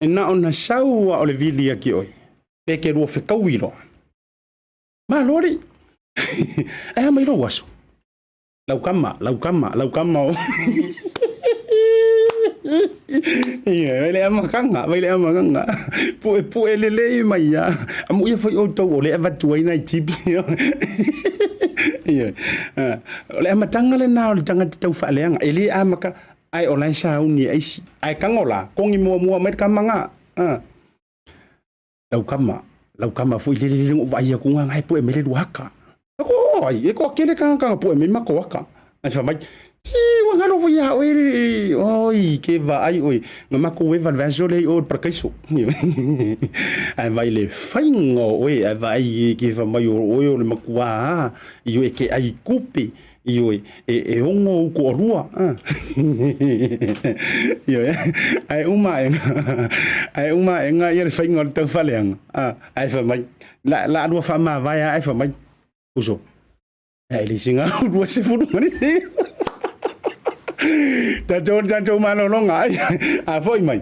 e na ona sau lava o le vili ia te oe, pe te lua fetaui loa. Malo alii. Ae a mai lou aso? Lau kama, lau kama, lau kama o. Ia, vai le amataga, vai le amataga. Puepue lelei mai ia. Amuia foi outou o lea e avatu ai nai tips. Ia. O le amataga lena o le tagata tau faaleaga. E le amata, ae o la e sauni e aisi. Ae tago la, kogi muamua mai le kama na. Lau kama, lau kama foi lele lele ou vaai atu nga ngai pue mai le luaka. Ako ai, e ko kele kanga kanga pue mai ma ko aka. Ai fa mai, si wa ngalo foi ya oi oi ke vaai oi nga ma ko we val vaso le o parkaiso. Ai vai le fainga oi ai vai ke fa mai o oi o le makua i e ke ai kupe Ioe, e ogo ou toalua. Ioe, ae uma aʻega, ae uma aʻega ia le faiga o le taufaleaga, ae fai mai, la, la lua faamavae lava ae fai mai, uso, e le singa au 20 ma nisi. Tatou le tatou malologa, ai, a foi mai,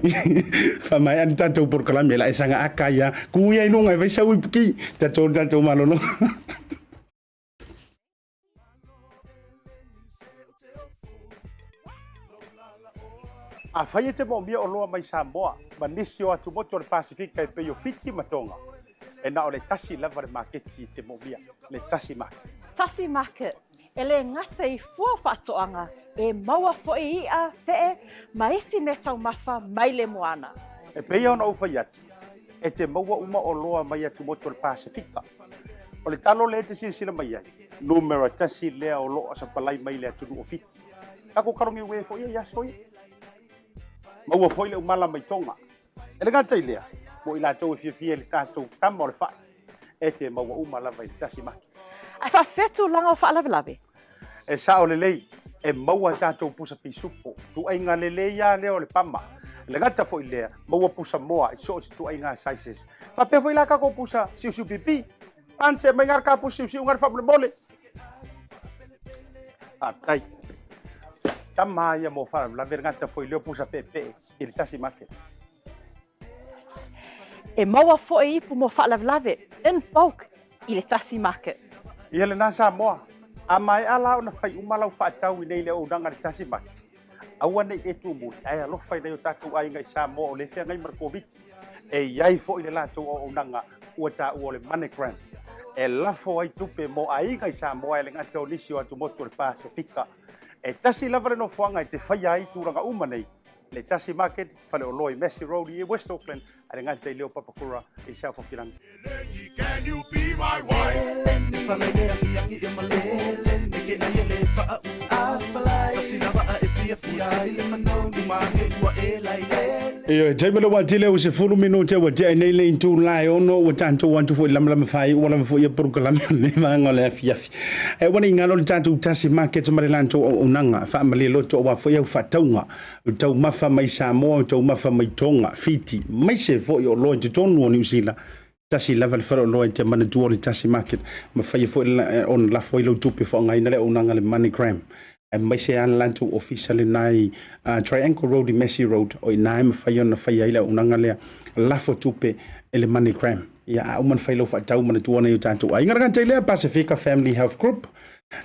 faamaea le tatou polokalame, la e saga aka ia, ku ia i luga e fai sau ipuki, tatou le tatou malologa. Afai e te moomia oloa mai Samoa ma nisi o atumotu o le Pasefika e pei o Fiti ma Tonga, e na o le tasi lava le maketi e te moomia, le Tasi Market. Tasi Market, e le gata i fua faatoaga, e maua foi i'a, fe'e, ma isi meataumafa mai le moana. E pei ona ou fai atu, e te maua uma oloa mai atumotu o le Pasefika. O le talo lea e te silasila mai ai, numera tasi lea o lo o sapalai mai le atunuu o Fiti. Tatou kalogi uē foi ia i aso ia. Maua foi le umala mai Tonga. E le gata i lea, mo i latou e fiafia i le tatou tama o le fai, e te maua uma lava i le tasi maki. Ae faafefea tulaga o faalavelave? E sao lelei, e maua tatou pusa pisupo, tuaiga lelei lava lea o le pama. E le gata foi i lea, maua pusa moa i so o se tuaiga sizes. Faapea foi la tatou pusa siusiu pipi. Ante mai ngā ka pusa siusiu ngā faamolemole. Faafetai. Tama ia mo faalavelave le gata foi lea o pusa peepee i le tasi market. E maua foi ipu mo faalavelave in bulk i le tasi market. Ia lena Samoa, a maea la ona fai uma lau faatau i nei le auaunaga i le tasi market, aua nei e tumuli ae alofa i nai o tatou aiga i Samoa o lea e feagai ma le Koviti. E i ai foi le latou auaunaga ua taua o le MoneyGram e lafo ai tupe mo aiga i Samoa e le gata o nisi o atumotu o le Pasefika. E tasi lava le nofoaga e te faia ai tulaga uma nei, le Tasi Market, Faleoloa i Massey Road i West Auckland, a le gata i leo Papakura i South Hokirangi. Ioe, taimi le ua tele ua 10 minute ua tea nei le itula e ono ua tatou atu foi lamalama fai ua lava foi ia polokalame o lenei vaega o le afiafi. Ae ua ne i galo le tatou Tasi Market ma le latou auaunaga, faamalie loto aua foi au faatauga. O taumafa mai Samoa, o taumafa mai Tonga, Fiti, maise foi o oloa i totonu o Niu Sila. Tasi lava le faleoloa i te manatua o le Tasi Market, ma faia foi ona lafo ai lau tupe faaaogaina le auaunaga a le MoneyGram. Aemaise lava le latou ofisa lena i Triangle Road i Massey Road, o i ina e mafai ona faia ai le auaunaga lea, lafo tupe e le MoneyGram. Ia, a uma ona fai lau faatau, manatua nai o tatou aiga. Le gata i lea, Pasifika Family Health Group,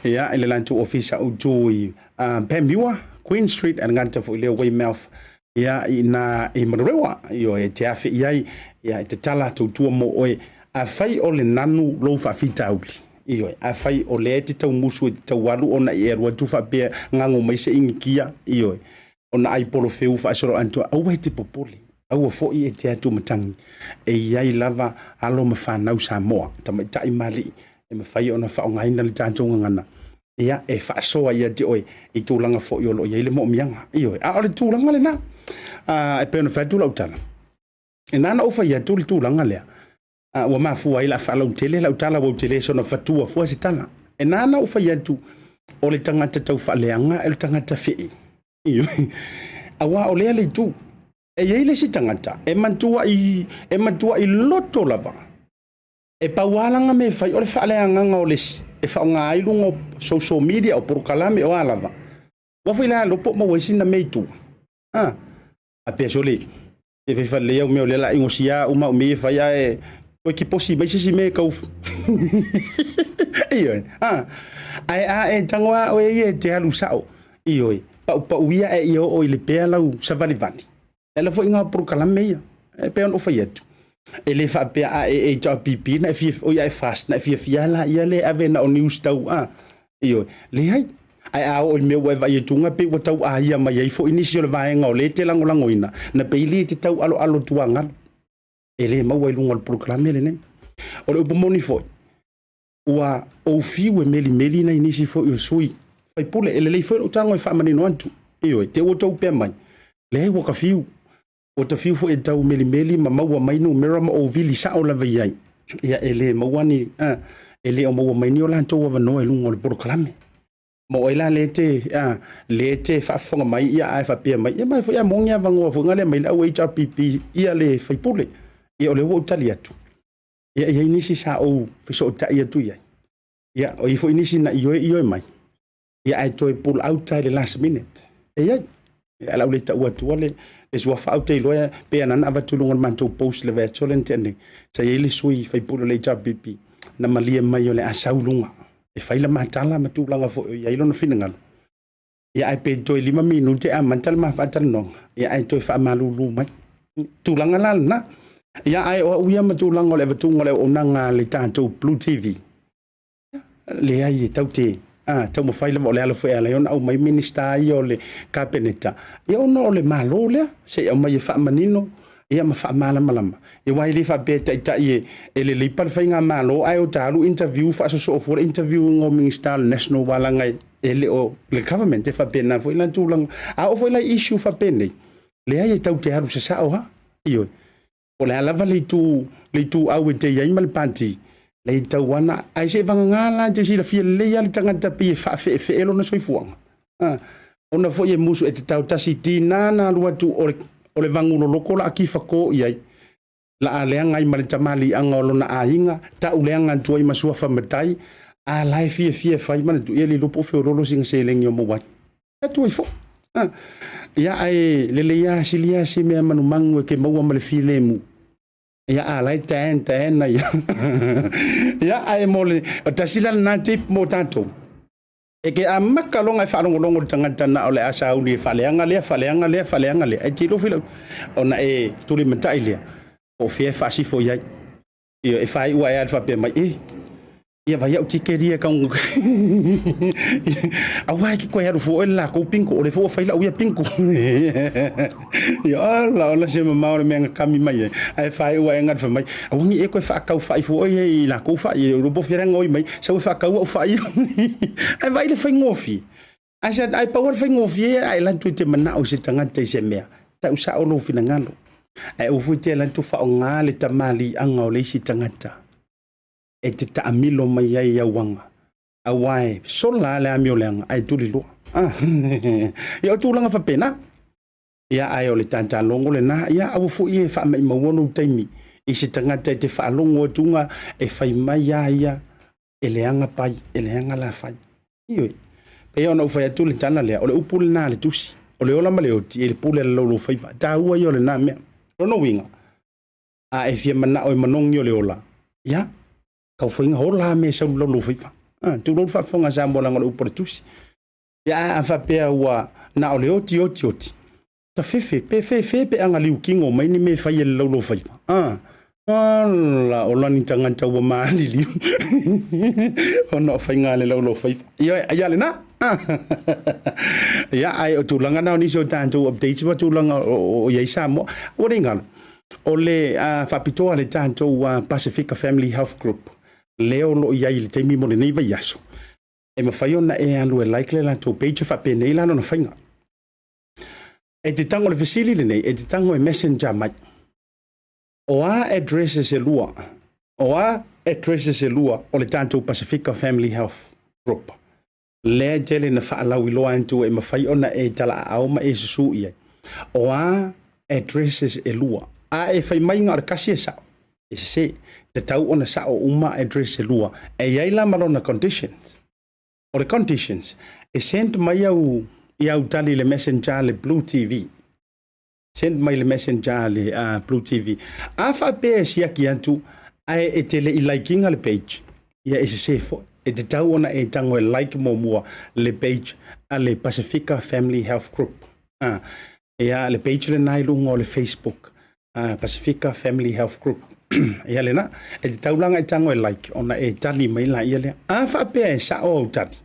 ia, i le latou ofisa autu i Panmure, Queen Street, ae le gata foi i lea Weymouth, ia, i ina i Manurewa, ioe, e te afe i ai, ia, e tatala atu tua mo oe. Afai o le nanu lou faafitauli, ioe, afai o lea e te tau musu e te tau alu ona e alu atu faapea gago mai se inikia, ioe. Ona ai polofeu faasoloatoa, aua e te popole, aua foi e te atumatagi, e i ai lava alo ma fanau Samoa, tamaitai ma alii, e mafai ona faaaogaina le tatou gagana, ia, e faasoa ia te oe i tulaga foi o lo o i ai le moomiaga. Ioe, a o le tulaga lena, e pei ona fai atu lau tala, e na ona ou fai atu le tulaga lea, ua mafua ai la faalautele lau tala ua ou te le soona fatua fua se tala. E na ona ou fai atu, o le tagata taufaaleaga e le tagata fee. Aua o lea le itu. E i ai le isi tagata e matuai loto lava. E pau lava lana mea e fai o le faaleagaga o le isi e faaaoga ai luga o social media o polokalame o a lava. Ua foi la lopo maua ai sina mea i tua. Faapea sole, e fai falelei au mea o lea la ingosia uma au mea e fai ae toe kiposi mai se isi mea e tau ioe a ae a e tago a oe ia e te alu sao ioe paupau ia e ia oo i le pea lau savalivali e ala foi ngā polokalame ia e pei ona ou fai atu e le faapea a e HRPP na e fia oi a e fast na e fiafia la ia le ave na o news tau a Ioe, leai. Ae a oo i mea ua e vaai atu pei ua tau aia mai ai foi nisi o le vaega o lea e te lagolagoina, na pei li e te tau aloalo tuagalu. E le maua i luga o le polokalame lenei. O le upu moni foi, ua ou fiu e melimeli nai nisi foi o sui faipule. E lelei foi lou tago e faamanino atu. Ioe, te ua tou pea mai. Leai ua ta fiu. Ua ta fiu foi e tau melimeli ma maua mai numera ma ou vili sao lava i ai. Ia e le maua ni, a, e le o maua mai ni o latou avanoa i luga o le polokalame. Ma o ai la lea te, a, lea te faafofoga mai, ia ae faapea mai, ia mai foi a moni avanoa foi nga lea mai le au HRPP ia le faipule. Ia o lea ua ou tali atu. Ia e i ai nisi sa ou fesootai atu i ai. Ia o i ai foi nisi na ioe ioe mai. Ia ae toe pull out i le last minute. E i ai. Ia ae o le a ou le taua atua le, le suafa ae ou te iloa pe ana na avatu i luga o le matou post i le vaiaso lea na tea nei. Sa i ai le sui faipule o le HRPP na malie mai o le a sau i luga e fai le ma tala ma tulaga foi o i ai lona finagalo. Ia ae pe toe 5 minute e amata le ma faatalanoaga, ia ae toe faamalulu mai. Tulaga la lena. Ia ae o au ia ma tulaga o le avatuga o le auaunaga a le tatou Blue TV, Leai, e tau te taumafai lava o le ala foi e ala ai ona aumai Minisita ia o le Kapeneta, ia ona o le Malo lea, se i aumai e faamanino ia ma faamalamalama. Ia aua e le faapea e taitai e lelei pa le faigamalo ae o ta alu interview faasosoo fua le interview o Minisita o le National aua leaga e le o le government e faapena foi la tulaga. A oo foi la i issue faapenei, leai e tau te alu sasao lava, ioe. Po o le a lava le itu, le ituau e te i ai ma le pati, le tau ana, ae se vagana la te silafia lelei lava le tagata pei e faafeefee lona soifuaga. Ah, ona foi e musu e te tau tasi tina na alu atu o le, o le vaguloloko la a kifako i ai. La a leaga ai ma le tamaliiaga o lona aiga, tau leaga atu ai ma suafa matai, a la e fiafia e fai ma le tu, ia le iloa po o feololo sina seleni o maua atu. Atu ai foi. Ah, ia ae lelei lava sili lava si mea manumanu e ke maua ma le filemu. Ia a la e taen taen ia. Ia ae mo le o tasi la lena tip mo tatou. E ke amata loga e faalogologo le tagata na o le a sauni e faaleaga lea, faaleaga lea, faaleaga lea. Ae te iloa foi lau, ona e tulimatai lea, po o fea e faasifo i ai. Ia, e faaiu ae lava faapea mai, e, ia vai au ticket ia kau. Aua e ke koe alu fua oe le lakou bingo, o lea foi ua fai lau ia bingo. Ia, ola, ola se mamao o le mea na kami mai ai. Ae faaiu ae gata fai mai, aua ne i e koe faakau fai fua oe i lakou fai, e iloa po o fea la e gaoi mai, sau e faakau au fai. Ae vaai le faigofie. Ae sa, ae pau lava le faigofie ia, ae alu atu e te manao i se tagata i se mea, tau sao lou finagalo. Ae aua foi e te alu atu faaaoga le tamaliiaga o le isi tagata e te taamilo mai ai i au aga, aua e sola lava le amioleaga ae tuliloa. Ah, ia o tulaga faapena. Ia ae o le tatalogo lena, ia aua foi e faamaimaua lou taimi i se tagata e te faalogo atuga e fai mai a ia e leaga pai, e leaga la fai. Ioe. Pei ona ou fai atu le tala lea, o le upu lena a le tusi, o le ola ma le oti e le pule a le laulaufaiva. Taua ia o lena mea. Lona uiga, a e fia manao e manogi o le ola, ia, kau faiga ola a me sau le laulaufaiva. Ah, tulou le faafofoga a Samoa leaga o le upu a le tusi. Ia, a faapea ua na o le oti, oti, oti, tafefe, pe fefe pe aga liukigo mai ni mea e fai e le laulaufaiva. Ah, ala, ola ni tagata ua maliliu ona o faiga a le laulaufaiva. Ioe, ia lena. Ia, ae o tulaga na o nisi o tatou updates ma tulaga o i ai Samoa. Ua le galo, o le faapitoa le tatou Pasifika Family Health Group, lea o lo o i ai i le taimi mo lenei vaiaso, e mafai ona e alu e like le latou page faapenei la lona faiga. E te tago le fesili lenei, e te tago e messenger mai. O a addresses e lua? O a addresses e lua o le tatou Pasifika Family Health Group? Lea e tele na faalauiloa atu e mafai ona e talaaao ma e susu i ai. O a addresses e lua? A e fai mai na o le tasi e sao, e sese. Tatau ona sao uma address e lua. E i ai la ma lona conditions. O le conditions, e send mai au i au tali i le messenger le Blue TV. Send mai le messenger a le Blue TV. A faapea e siaki atu ae e te le i like ina le page, ia e sese foi. E tatau ona e tago e like muamua le page a le Pasifika Family Health Group. A, ia le page lena i luga o le Facebook, Pasifika Family Health Group. Ia lena, e tatau la ona e tago e like ona e tali mai laia lea. A faapea e sao au tali,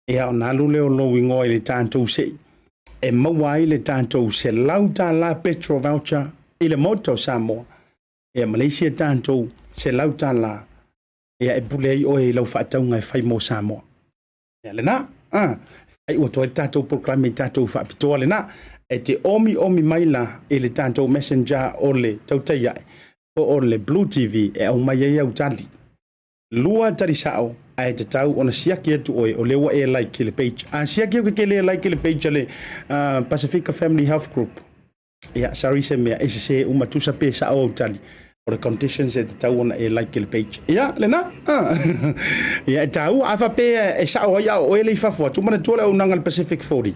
Ia ona alu lea o lou igoa i le tatou sei e maua ai le tatou $100 petrol voucher i le Maota o Samoa, ia ma le isi a tatou $100 ia e pule ai oe i lau faatauga e fai mo Samoa. Ia lena, a, faaiu atu ai le tatou polokalame i tatou faapitoa lena. E te omiomi mai la i le tatou messenger o le tautai ae po o le Blue TV e aumai ai au tali. Lua tali sao ae tatau ona siaki atu oe o lea ua e like i le page. A siaki atu ke le like i le page a le Pasifika Family Health Group, ia sorry se mea e sese uma tusa pe sao au tali. O le conditions e tatau ona e like i le page. Ia, lena. Ia, e tāua. A faapea e sao ai a o oe le i fafo atu, manatua le auaunaga a le Pacific 40.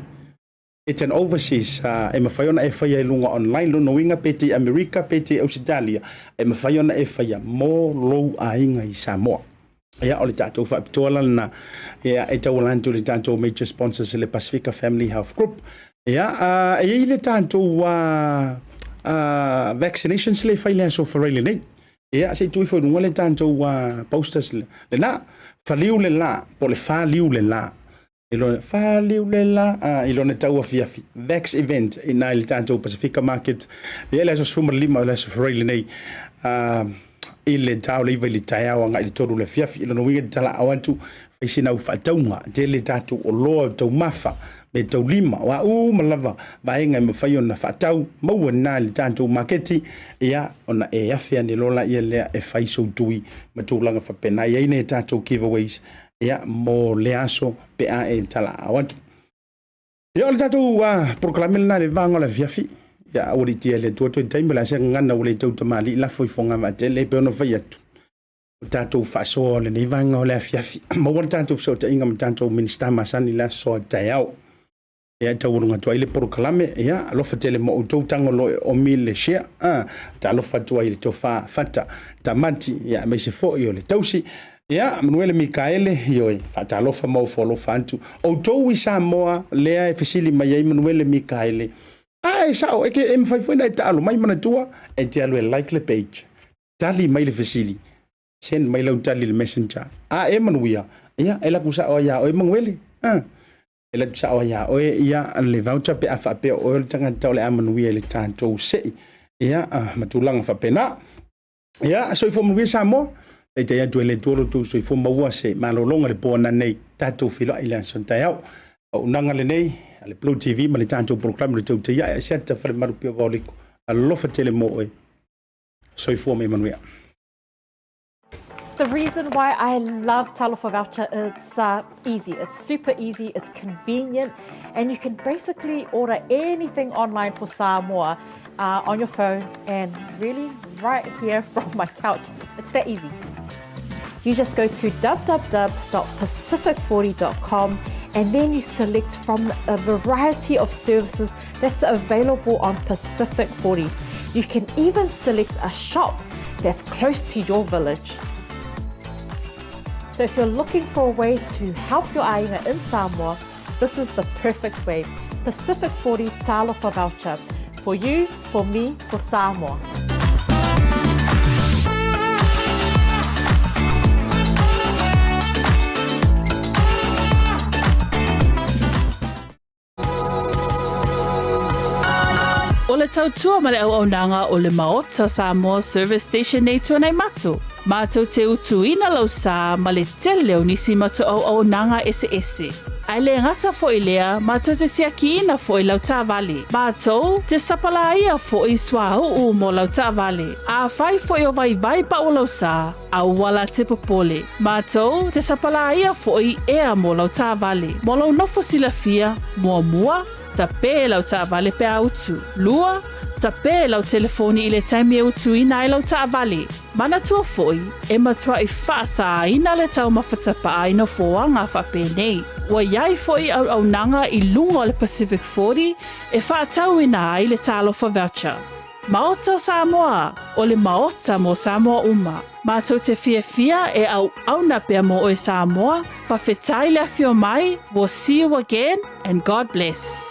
It's an overseas, e mafai ona e faia i luga online, lona uiga pe te i Amerika pe te i Ausetalia, e mafai ona e faia mo lou aiga i Samoa. Ia, o le tatou faapitoa la lena, ia, e tauala atu i le tatou major sponsors le Pasifika Family Health Group. Ia, e i ai le tatou vaccinations le fai le aso Faraile lenei. Ia, se i tuu ifo i luga le tatou posters lena. Faliu le la, po o le faliu le la. I lona faliu le la a i lona tau afiafi Vax event i na i le tatou Pasifika Market ia le aso 15 o le aso Faraile nei a i le ta o le 9 i le taeao agai i le 3 le afiafi. I lona uiga te talaau atu fai sina au faatauga tele tatou oloa o taumafa me taulima o a uma lava vaega e mafai ona faatau maua na i le tatou maketi ia ona e afe ane loa laia lea e fai sou tui ma tulaga faapena. E i ai nei tatou giveaways ia mo le aso pe a e talaau atu. Ia o le tatou polokalame lena i le vaega o le afiafi. Ia ua litia e le Atua toe taimi o le a se gagana ua le tau tamalii lafo i fogavaatele e pei ona fai atu. O le tatou faasoa o lenei vaega o le afiafi. Maua le tatou fesootaiga ma tatou Minisita masani i le aso a taeao. Ia e taualuga atu ai le polokalame, ia alofa tele mo outou tago loa e omi le share, a, talofa atu ai i le tofa Fata Tamati, ia aemaise foi o le tausi, ia Manuele Mikaele, ioe, faatalofa ma ofo alofa atu outou i Samoa lea e fesili mai ai Manuele Mikaele. A e sao, e ke e mafai foi na e taalo mai manatua, e te alu e like le page, tali mai le fesili, Send mai lau tali i le messenger. A e manuia, ia, e laku sao ai iā oe Manuele. A, e laku sao ai iā oe ia le voucher pe a faapea o oe o le tagata o le a manuia i le tatou sei. Ia, ma tulaga faapena. Ia, soifua manuia Samoa. Taitai atu e le Atua lo outou soifua maua se malologa i le po ananei. Tatou feiloai i le aso taeao. Auaunaga lenei a le Blue TV ma le tatou polokalame o le Tautai Ae, Asiata Falemalu Pio Vaoliko. Alofa tele mo oe. Soifua ma ia manuia. The reason why I love Talofa Voucher, it's easy. It's super easy, it's convenient, and you can basically order anything online for Samoa on your phone and really right here from my couch. It's that easy. You just go to www.pacific40.com and then you select from a variety of services that's available on Pacific 40. You can even select a shop that's close to your village. So if you're looking for a way to help your aiga in Samoa, this is the perfect way. Pacific 40 Talofa Voucher. For you, for me, for Samoa. tautua ma le auaunaga o le Maota Samoa Service Station nei Tuanaimato. Matou te utuina lau sa ma le tele o nisi matou auaunaga eseese. Ae le gata foi i lea, matou te siakiina foi lau taavale. Matou te sapalaia foi suauu mo lau taavale. Afai foi o vaivai pau o lau sa, aua la te popole. Matou te sapalaia foi ea mo lau taavale. Mo lou nofo silafia, muamua, Tape lau taavale pe a utu. 2, Tape lau telefoni i le taimi e utuina ai lau taavale. Manatua foi, e matuai faasāina le taumafa tapaa i nofoaga faapenei. Ua i ai foi auaunaga i luga o le Pacific 40 e faatauina ai le Talofa Voucher. Maota o Samoa, o le Maota mo Samoa uma. Matou te fiafia e auauna pea mo oe Samoa, fafetai le afio mai, we'll see you again and God bless.